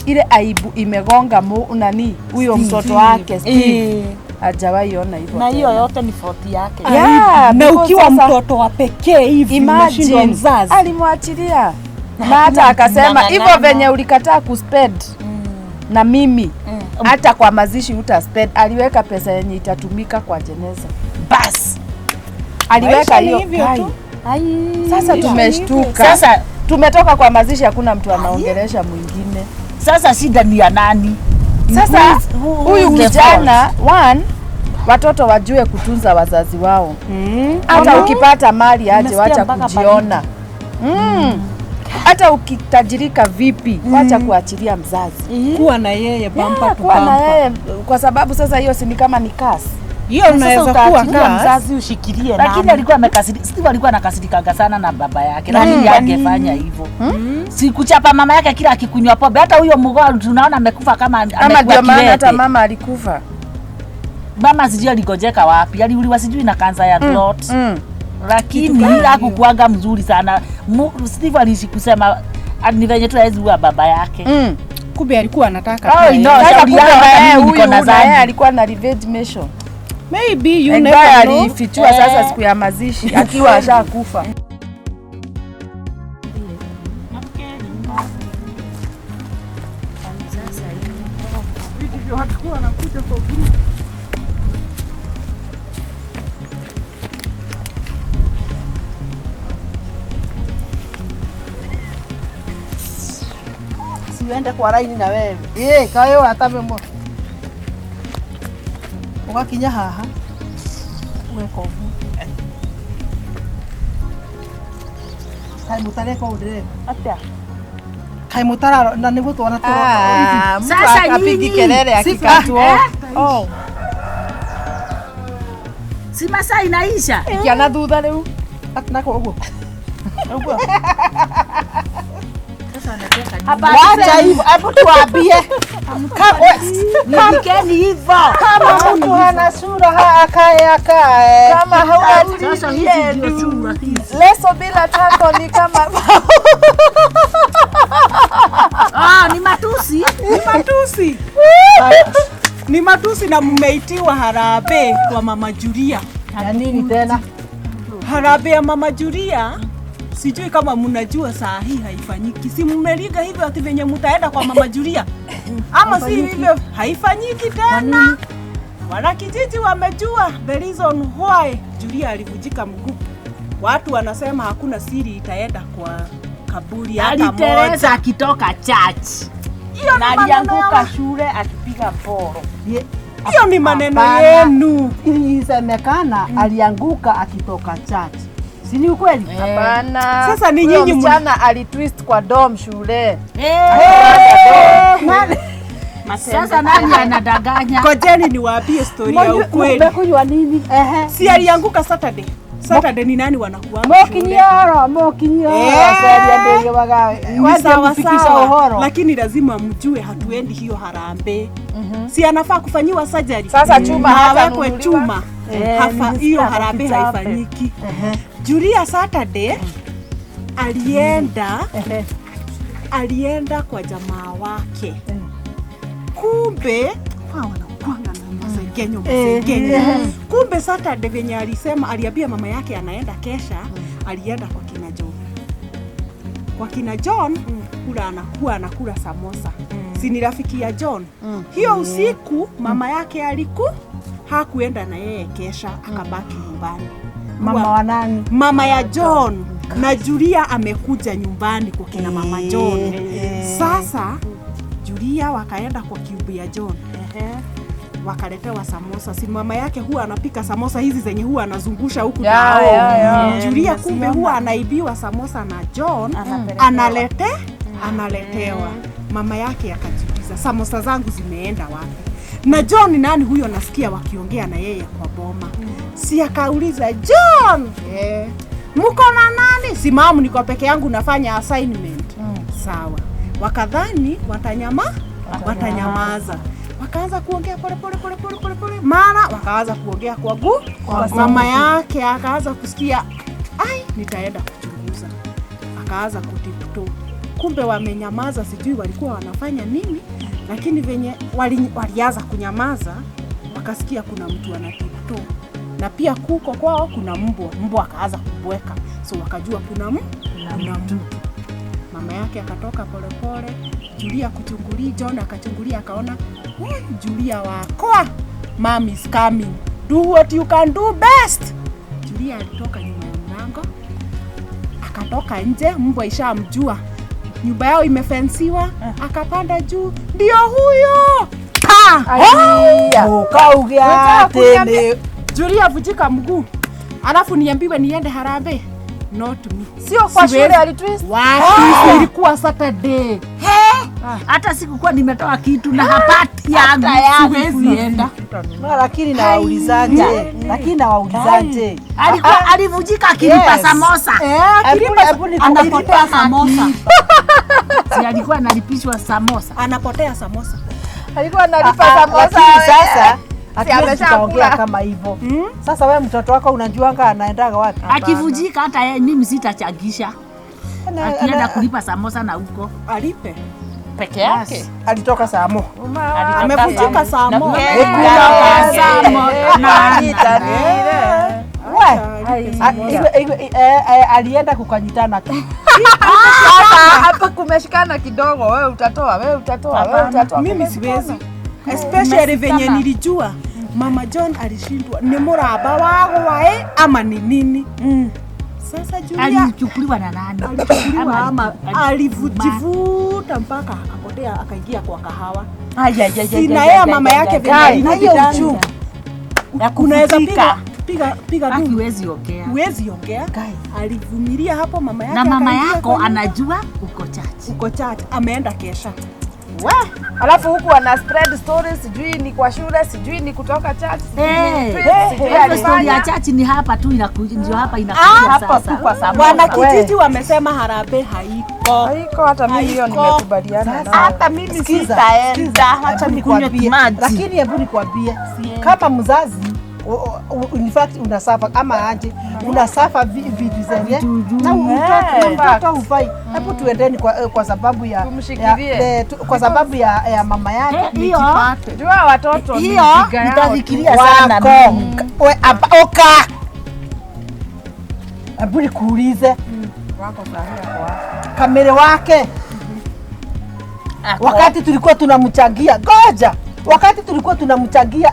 [SPEAKER 9] Ile aibu imegonga nani huyo mtoto wake Steve. Hajawahi ona hivyo.
[SPEAKER 6] Na hiyo
[SPEAKER 9] tena.
[SPEAKER 6] yote ni fault yake.
[SPEAKER 9] Yeah,
[SPEAKER 10] Na
[SPEAKER 9] because
[SPEAKER 10] ukiwa
[SPEAKER 9] sasa-
[SPEAKER 10] mtoto wa pekee hivi unashindwa
[SPEAKER 9] Imagine,
[SPEAKER 10] mzazi.
[SPEAKER 9] alimwachilia na hata akasema
[SPEAKER 6] mnang'ang'ana.
[SPEAKER 9] hivyo venye ulikataa kuspend na mimi hata kwa mazishi utaspend. Aliweka pesa yenye itatumika kwa jeneza.
[SPEAKER 6] Bas.
[SPEAKER 9] Aliweka
[SPEAKER 10] Maisha ni
[SPEAKER 9] hiyo.
[SPEAKER 10] hivyo tu.
[SPEAKER 9] Sasa tumeshtuka.
[SPEAKER 6] Sasa
[SPEAKER 9] tumetoka kwa mazishi, hakuna mtu anaongelesha mwingine.
[SPEAKER 6] Sasa shida ni ya nani?
[SPEAKER 9] Sasa huyu
[SPEAKER 6] the
[SPEAKER 9] kijana one, watoto wajue kutunza wazazi wao. Hata ukipata mali aje,
[SPEAKER 10] Nimesikia
[SPEAKER 9] wacha
[SPEAKER 10] mpaka
[SPEAKER 9] kujiona. Hata ukitajirika vipi, wacha kuachilia mzazi.
[SPEAKER 10] Kuwa na yeye bumper
[SPEAKER 9] Yeah,
[SPEAKER 10] to
[SPEAKER 9] kuwa na
[SPEAKER 10] bumper.
[SPEAKER 9] yeye, kwa sababu sasa hiyo si ni kama ni kasi.
[SPEAKER 10] Hiyo unaweza kuwa
[SPEAKER 6] utaachilia
[SPEAKER 10] kasi.
[SPEAKER 6] mzazi ushikilie, lakini alikuwa amekasirika. Steve alikuwa anakasirikaga sana na baba yake, lakini angefanya hivyo si kuchapa mama yake kila akikunywa pombe. Hata huyo Mugo tunaona amekufa kama
[SPEAKER 9] Ama
[SPEAKER 6] amekuwa
[SPEAKER 9] ndio maana hata
[SPEAKER 6] kiwete.
[SPEAKER 9] mama alikufa.
[SPEAKER 6] Mama sijui aligojeka wapi, aliuliwa sijui na kansa ya throat. Lakini hakukuanga mzuri sana. Steve aliishi kusema ni venye tu hawezi ua baba yake.
[SPEAKER 10] Kumbe alikuwa anataka
[SPEAKER 6] Oh,
[SPEAKER 10] pia
[SPEAKER 6] no,
[SPEAKER 10] yeye.
[SPEAKER 9] Sasa
[SPEAKER 6] shauri
[SPEAKER 9] kumbe
[SPEAKER 6] yao, hata
[SPEAKER 9] na yeye
[SPEAKER 6] mimi niko
[SPEAKER 9] huyu
[SPEAKER 6] na
[SPEAKER 9] na yeye
[SPEAKER 6] dhambi.
[SPEAKER 9] alikuwa na revenge mission.
[SPEAKER 10] Maybe you
[SPEAKER 9] Ambaye
[SPEAKER 10] never know.
[SPEAKER 9] alifichua sasa siku ya mazishi akiwa ashakufa.
[SPEAKER 1] Siuende kwa raini na wewe. Kawe watame mo. Ugakinya haha. Ugeka ũguo. Kaĩ mũtareka ũũ ndĩreka.
[SPEAKER 9] Atia?
[SPEAKER 1] Kaĩ mũtararo na nĩguo twana
[SPEAKER 9] Ah, mtu
[SPEAKER 6] Sasa
[SPEAKER 9] akapigi
[SPEAKER 6] nyinyi.
[SPEAKER 9] kelele akikatwa. Oh,
[SPEAKER 6] Si masaa inaisha.
[SPEAKER 9] kiana thutha rĩu.
[SPEAKER 1] Nako ũguo. Ũguo. Wacha hivyo, hebu tuambie.
[SPEAKER 6] Nikeni hivyo.
[SPEAKER 1] Kama mtu hana sura akae akae.
[SPEAKER 8] Kama hauna
[SPEAKER 6] Sasa hizi ndio sura hizi.
[SPEAKER 8] Leso bila tako ni kama
[SPEAKER 6] Ah, ni matusi.
[SPEAKER 10] Ni matusi. Ni matusi na mmeitiwa harambee kwa Mama Julia.
[SPEAKER 1] Ya nini tena?
[SPEAKER 10] Harambee ya Mama Julia sijui kama mnajua saa hii haifanyiki. Si mmeliga hivyo ati venye mtaenda kwa Mama Julia? Ama si hivyo haifanyiki tena. Wanakijiji wamejua the reason why Julia alivunjika mguu. Watu wanasema hakuna siri itaenda kwa kaburi hata moja.
[SPEAKER 6] Aliteleza akitoka church.
[SPEAKER 10] Hiyo ni
[SPEAKER 3] Na
[SPEAKER 10] maneno
[SPEAKER 3] alianguka
[SPEAKER 10] ya
[SPEAKER 3] shule akipiga poro.
[SPEAKER 10] hiyo ni maneno
[SPEAKER 1] Hapana.
[SPEAKER 10] yenu.
[SPEAKER 1] Ilisemekana alianguka akitoka church. Si ni ukweli?
[SPEAKER 8] Hapana.
[SPEAKER 10] Sasa ni
[SPEAKER 8] Huyo
[SPEAKER 10] nyinyi
[SPEAKER 8] msichana alitwist kwa dom shule.
[SPEAKER 6] Sasa nani anadanganya?
[SPEAKER 10] Ngojeni niwaambie story ya ukweli.
[SPEAKER 1] Mmekunywa nini? Ehe.
[SPEAKER 10] Si alianguka Saturday. Saturday ni nani wanakuanga shule?
[SPEAKER 1] Mokinyoro, mokinyoro.
[SPEAKER 10] Eh.
[SPEAKER 1] Seria wagawe.
[SPEAKER 10] Ni sawa
[SPEAKER 1] Kufikisha
[SPEAKER 10] sawa,
[SPEAKER 1] uhoro.
[SPEAKER 10] lakini lazima mjue hatuendi hiyo harambee. Si anafaa kufanyiwa surgery.
[SPEAKER 8] Sasa chuma
[SPEAKER 10] Na
[SPEAKER 8] hata
[SPEAKER 10] awekwe
[SPEAKER 8] nunuliwa.
[SPEAKER 10] chuma. Hiyo harambee haifanyiki. Julia Saturday alienda kwa jamaa wake. Kumbe wanakuanga na masengenyo. Kumbe Saturday venye alisema, aliambia mama yake anaenda kesha, alienda kwa kina John. Kwa kina John kula anakuwa anakula samosa. Si ni rafiki ya John. Hiyo usiku mama yake hakuenda na yeye kesha, akabaki nyumbani.
[SPEAKER 1] Mama wa nani?
[SPEAKER 10] Mama ya John. Na Julia amekuja nyumbani kwa kina mama John. Sasa Julia wakaenda kwa kiubu ya John. Wakaletewa samosa. Si mama yake huwa anapika samosa hizi zenye huwa anazungusha huku tao. Julia kumbe huwa anaibiwa samosa na John, analetewa. Mama yake akajiuliza, samosa zangu zimeenda wapi? Na John ni nani huyo nasikia wakiongea na yeye kwa boma? Si akauliza, John, mko na nani? Si mamu niko peke yangu nafanya assignment. Sawa. Wakadhani watanyamaza. Wakaanza kuongea pole pole pole pole pole pole. Mara wakaanza kuongea kwa guu. Mama yake akaanza kusikia, ai, nitaenda kuchunguza. Akaanza kutiptoe. Kumbe wamenyamaza, sijui walikuwa wanafanya nini, lakini venye walianza kunyamaza, wakasikia kuna mtu anatiptoe. Na pia kuko kwao kuna mbwa, mbwa akaanza kubweka. So wakajua kuna mtu. Mama yake akatoka polepole, Julia kuchungulia, John akachungulia akaona, Julia wakwa, mom is coming. Do what you can do best. Julia alitoka nyuma ya mlango, akatoka nje, mbwa ishamjua. Nyumba yao imefensiwa, akapanda juu, ndio huyo.
[SPEAKER 1] Ukaugia tene.
[SPEAKER 10] Julia vujika mguu. Alafu niambiwe niende harambee. Not me.
[SPEAKER 8] Sio kwa shule alitwist.
[SPEAKER 10] Wapi? Ilikuwa Saturday.
[SPEAKER 6] Hata sikukuwa nimetoa kitu na hapati yangu.
[SPEAKER 10] Siwezi enda.
[SPEAKER 1] Lakini nawaulizaje? Lakini nawaulizaje?
[SPEAKER 6] Alikuwa alivujika akilipa samosa.
[SPEAKER 10] Anapotea samosa.
[SPEAKER 6] Si alikuwa analipishwa samosa.
[SPEAKER 10] Anapotea samosa.
[SPEAKER 8] Alikuwa analipa samosa.
[SPEAKER 1] Lakini sasa hatuwezi tukaongea kama hivyo. Sasa wewe mtoto wako unajuanga anaendaga wapi?
[SPEAKER 6] Akivujika hata yeye mimi sitachangisha. Akienda kulipa samosa na huko.
[SPEAKER 10] Alipe
[SPEAKER 3] peke yake.
[SPEAKER 1] Alitoka Samo.
[SPEAKER 10] Amevunjika Samo.
[SPEAKER 1] Alienda kukanyitana.
[SPEAKER 8] Hapa kumeshikana kidogo, wewe utatoa, wewe utatoa, wewe utatoa.
[SPEAKER 10] Mimi siwezi. Especially venye nilijua Mama John alishindwa ni muraba wagwae ama ni nini. Sasa Julia
[SPEAKER 6] alichukuliwa na nani?
[SPEAKER 10] Alichukuliwa ama alivujivuta mpaka akapotea akaingia kwa kahawa. Sina yeye mama yake vile
[SPEAKER 1] na hiyo uchungu.
[SPEAKER 10] Unaweza piga
[SPEAKER 6] du. Huwezi ongea.
[SPEAKER 10] Huwezi ongea. Alivumilia hapo mama yake.
[SPEAKER 6] Na mama yako anajua uko church.
[SPEAKER 10] Uko church, ameenda kesha.
[SPEAKER 8] Alafu huku wana spread stories, sijui ni kwa shule, sijui ni kutoka church, sijui ni
[SPEAKER 6] Eh,
[SPEAKER 8] twins, sijui
[SPEAKER 6] hiyo story ya
[SPEAKER 8] alifanya.
[SPEAKER 6] church ni hapa tu inakuja, ndio hapa inakuja
[SPEAKER 3] Hapa
[SPEAKER 6] sasa.
[SPEAKER 3] tu kwa sababu
[SPEAKER 10] Wanakijiji wamesema harambee haiko.
[SPEAKER 8] Haiko, hata mimi hiyo
[SPEAKER 10] Haiko.
[SPEAKER 8] nimekubaliana nayo.
[SPEAKER 10] Hata mimi
[SPEAKER 1] Sikiza,
[SPEAKER 10] sitaenda.
[SPEAKER 1] sikiza,
[SPEAKER 10] Acha
[SPEAKER 1] hebu
[SPEAKER 6] nikunywe
[SPEAKER 1] nikwambie.
[SPEAKER 6] maji.
[SPEAKER 1] Lakini hebu nikwambie, kama mzazi in fact unasafa ama aje, unasafa vitu zenye na mtoto hufai. Hebu tuendeni kwa sababu ya
[SPEAKER 8] Tumshikilie.
[SPEAKER 1] kwa sababu ya mama yake
[SPEAKER 6] Hiyo
[SPEAKER 8] Jua watoto ni
[SPEAKER 6] hiyo
[SPEAKER 8] jiga yao tu.
[SPEAKER 6] nitafikiria sana
[SPEAKER 1] wako
[SPEAKER 6] mimi.
[SPEAKER 1] we apa oka. Hebu nikuulize
[SPEAKER 8] Wako sahi ako wapi?
[SPEAKER 1] kamere wake wakati tulikuwa tunamchangia, goja, wakati tulikuwa tunamchangia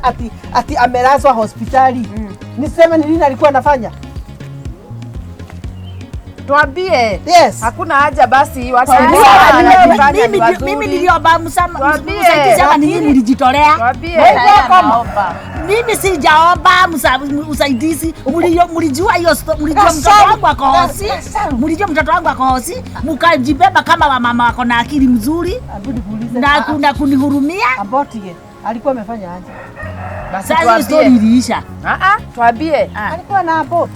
[SPEAKER 1] ati amelazwa hospitali, niseme ni nini alikuwa anafanya?
[SPEAKER 8] Tuambie.
[SPEAKER 1] Yes.
[SPEAKER 8] Hakuna haja basi watu
[SPEAKER 6] Sasa,
[SPEAKER 8] wanajifanya ni wazuri.
[SPEAKER 6] mimi niliomba
[SPEAKER 8] Tuambie.
[SPEAKER 6] msaidizi ama nini nilijitolea?
[SPEAKER 8] Tuambie.
[SPEAKER 6] Mimi sijaomba usaidizi. Mlijua hiyo mlijua mtoto wangu ako hosi, mlijua mtoto wangu ako hosi, mkajibeba kama wamama wako na akili mzuri
[SPEAKER 1] Hebu nikuulize,
[SPEAKER 6] na kuna kunihurumia.
[SPEAKER 1] Abotige alikuwa amefanya aje?
[SPEAKER 8] Basi
[SPEAKER 6] Sasa hiyo story
[SPEAKER 8] tuambie.
[SPEAKER 6] iliisha.
[SPEAKER 8] Tuambie.
[SPEAKER 1] Alikuwa na abort.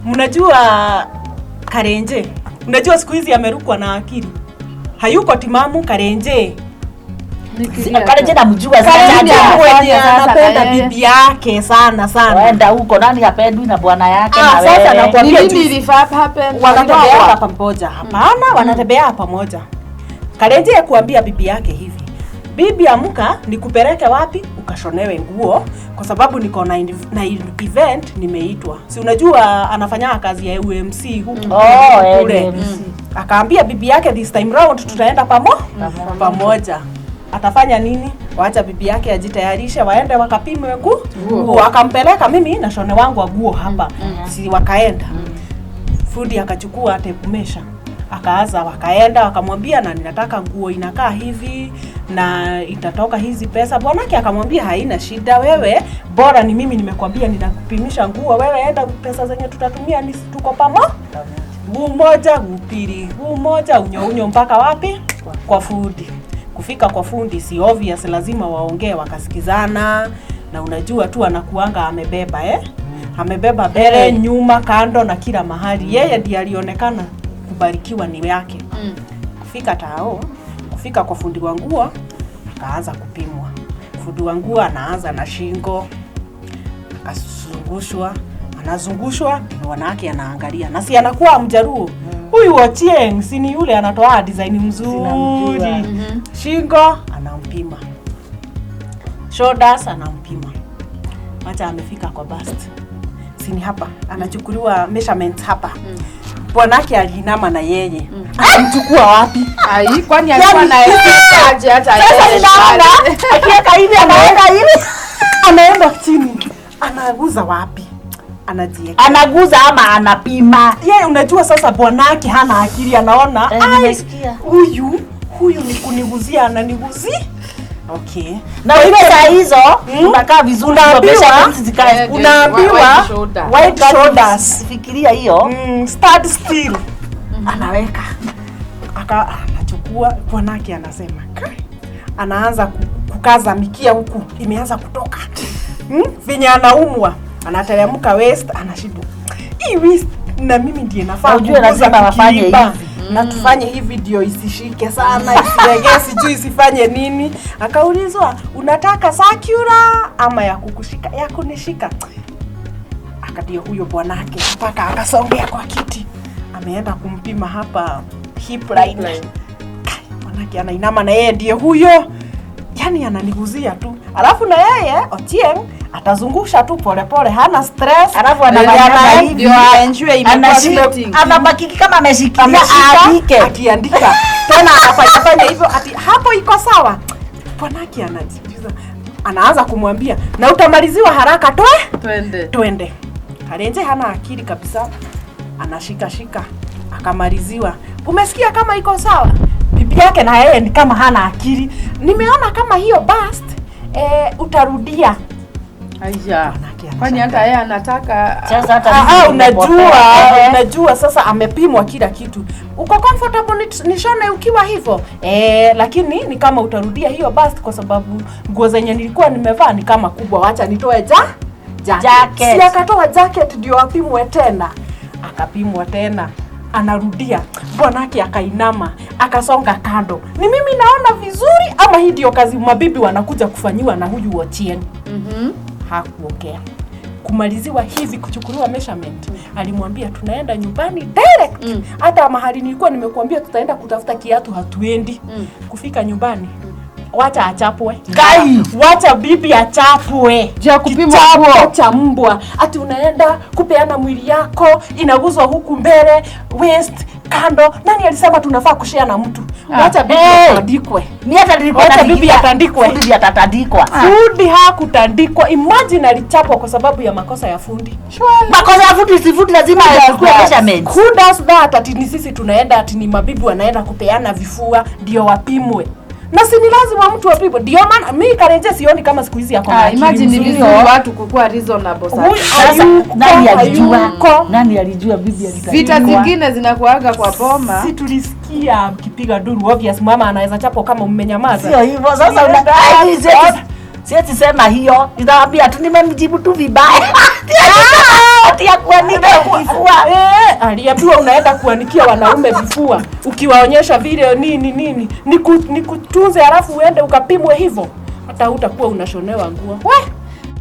[SPEAKER 10] Mnajua Karenje, unajua siku hizi amerukwa na akili, hayuko timamu. Karenje
[SPEAKER 6] Karenje namjua
[SPEAKER 10] Karenje
[SPEAKER 6] sasa.
[SPEAKER 10] mwenye
[SPEAKER 8] Sasa
[SPEAKER 10] anapenda
[SPEAKER 8] na yeye.
[SPEAKER 10] bibi yake sana sana.
[SPEAKER 6] Waenda huko nani hapendwi na bwana yake
[SPEAKER 10] Ah,
[SPEAKER 6] na
[SPEAKER 10] sasa
[SPEAKER 6] wewe.
[SPEAKER 10] nakwambia
[SPEAKER 8] Ni nini
[SPEAKER 10] juzi-
[SPEAKER 8] ilifaa happen?
[SPEAKER 10] wanatembea pamoja. Hapana, wanatembea pamoja. Karenje kuambia bibi yake hivi, bibi amka, nikupeleke wapi ukashonewe nguo, kwa sababu niko na na event nimeitwa. Si unajua anafanya kazi ya UMC huku
[SPEAKER 6] Oh, eh,
[SPEAKER 10] kule.
[SPEAKER 6] ni MC.
[SPEAKER 10] Akaambia bibi yake this time round tutaenda pamoja. Atafanya nini? Wacha bibi yake ajitayarishe, waende wakapimwe nguo. Akampeleka mimi na shone wangu wa nguo hapa, si wakaenda fundi akachukua tape measure akaanza, wakaenda wakamwambia, na ninataka nguo inakaa hivi na itatoka hizi pesa. Bwanake akamwambia haina shida, wewe bora ni mimi nimekwambia ninakupimisha nguo, wewe enda, pesa zenye tutatumia ni tuko pamo guu moja guu pili guu moja unyo unyo mpaka wapi? Kwa fundi. Kufika kwa fundi, si obvious, lazima waongee wakasikizana, na unajua tu anakuanga amebeba amebeba mbele, nyuma, kando na kila mahali. Yeye ndiye alionekana kubarikiwa ni yake. Kufika tao, kufika kwa fundi wa nguo, akaanza kupimwa. Fundi wa nguo anaanza na shingo, akazungushwa, anazungushwa, bwanake anaangalia, na si anakuwa Mjaruo huyu Ochieng, si ni yule anatoa design mzuri. Shingo anampima, shoulders anampima, wacha amefika kwa bust, si ni hapa anachukuliwa measurement hapa. Bwanake aliinama na yeye akamchukua wapi?
[SPEAKER 8] Ai, kwani alikuwa na aje hata
[SPEAKER 6] Sasa
[SPEAKER 8] yeye
[SPEAKER 6] ninaona akiweka hivi anaweka hivi.
[SPEAKER 10] Anaenda chini, anaguza wapi? Anajieka
[SPEAKER 6] Anaguza ama anapima.
[SPEAKER 10] yeye. Unajua sasa bwanake hana akili, anaona
[SPEAKER 6] Eh,
[SPEAKER 10] "Ai,
[SPEAKER 6] nimesikia.
[SPEAKER 10] huyu ni kuniguzia, ananiguzi okay."
[SPEAKER 6] Na wewe saa hizo unakaa vizuri,
[SPEAKER 10] Unaambiwa-
[SPEAKER 6] measurements zikae.
[SPEAKER 10] Unaambiwa
[SPEAKER 8] Wide shoulder.
[SPEAKER 10] wide shoulders,
[SPEAKER 6] Fikiria hiyo.
[SPEAKER 10] stand still. Anaweka anachukua, bwanake anasema "Kai." Anaanza kukaza mikia huku imeanza kutoka venye anaumwa, anateremka waist, anashindwa hii waist na mimi ndiye nafaa
[SPEAKER 6] Na ujue
[SPEAKER 10] kuguza
[SPEAKER 6] lazima wafanye
[SPEAKER 10] kukiiba.
[SPEAKER 6] hivi.
[SPEAKER 10] Na tufanye hivi ndio isishike sana isilegee, sijui isifanye nini. Akaulizwa, unataka circular ama ya kukushika? Ya kunishika. Akadio huyo bwanake mpaka akasongea kwa kiti, ameenda kumpima hapa hip line. Kai, bwanake anainama na yeye ndiye huyo, yani ananiguzia tu, alafu na yeye Ochieng atazungusha tu polepole, hana stress.
[SPEAKER 6] Alafu anafanya hivi.
[SPEAKER 8] Ndio aenjoy imekuwa fitting.
[SPEAKER 6] Anabaki kama ameshikilia
[SPEAKER 10] Ameshika,
[SPEAKER 6] aandike.
[SPEAKER 10] akiandika tena anafanya hivyo ati hapo iko sawa. Bwanake anajiuliza, anaanza kumwambia na utamaliziwa haraka, toe
[SPEAKER 8] Twende.
[SPEAKER 10] twende. Karenje hana akili kabisa, anashika shika akamaliziwa. Umesikia kama iko sawa? Bibi yake na yeye ni kama hana akili. Nimeona kama hiyo bust utarudia.
[SPEAKER 8] Aya.
[SPEAKER 10] Bwanake
[SPEAKER 9] Kwani hata yeye anataka
[SPEAKER 6] Sasa hata
[SPEAKER 10] Ah,
[SPEAKER 6] mimi
[SPEAKER 10] ah, unajua
[SPEAKER 6] nimepotea.
[SPEAKER 10] unajua sasa amepimwa kila kitu. Uko comfortable nishone ukiwa hivyo lakini ni kama utarudia hiyo bust kwa sababu nguo zenye nilikuwa nimevaa ni kama kubwa, wacha nitoe jacket.
[SPEAKER 6] Jacket.
[SPEAKER 10] Si akatoa jacket ndio apimwe tena, akapimwa tena anarudia, bwanake akainama akasonga kando. Ni mimi naona vizuri ama hii ndio kazi mabibi wanakuja kufanyiwa na huyu Ochieng? Hakuongea. Kumaliziwa hivi kuchukuliwa measurement, alimwambia tunaenda nyumbani direct. Hata mahali nilikuwa nimekuambia tutaenda kutafuta kiatu hatuendi. Kufika nyumbani, wacha achapwe.
[SPEAKER 6] Kai!
[SPEAKER 10] Wacha bibi achapwe.
[SPEAKER 9] Juu kupimwa
[SPEAKER 10] Kichapo
[SPEAKER 9] nguo.
[SPEAKER 10] cha mbwa. Ati unaenda kupeana mwili yako inaguzwa huku mbele, waist, kando. Nani alisema tunafaa kushare na mtu? Wacha bibi atandikwe.
[SPEAKER 6] Mimi hata nilikuwa
[SPEAKER 10] Wacha bibi
[SPEAKER 6] nafikiria
[SPEAKER 10] atandikwe.
[SPEAKER 6] Fundi ndiye atatandikwa.
[SPEAKER 10] Fundi hakutandikwa. Imagine alichapwa kwa sababu ya makosa ya fundi.
[SPEAKER 6] Makosa ya fundi si fundi lazima achukue measurements.
[SPEAKER 10] Who does that? Ati ni sisi tunaenda, ati ni mabibi wanaenda kupeana vifua ndio wapimwe. Na si ni lazima mtu apimwe. Ndio maana mimi Karenje sioni kama siku hizi yako na
[SPEAKER 9] Ah,
[SPEAKER 10] akili
[SPEAKER 9] imagine ni
[SPEAKER 10] mzuri.
[SPEAKER 9] vizuri watu kukuwa reasonable sana.
[SPEAKER 10] Huyu
[SPEAKER 6] Sasa
[SPEAKER 10] hayuko,
[SPEAKER 6] nani alijua?
[SPEAKER 10] hayuko.
[SPEAKER 6] Nani alijua bibi alitandikwa?
[SPEAKER 9] Vita zingine zinakuaga kwa boma.
[SPEAKER 10] Si tulisikia mkipiga duru, obvious mama anaweza chapwa kama mmenyamaza.
[SPEAKER 6] Sio hivyo sasa una Ai, siwezi sema hiyo. Nitawaambia tu nimemjibu tu vibaya. Ati ya kuanika kifua.
[SPEAKER 10] Aliambiwa unaenda kuanikia wanaume vifua ukiwaonyesha vile nini nini, nikutunze halafu uende ukapimwe hivyo, hata hutakuwa unashonewa nguo. We,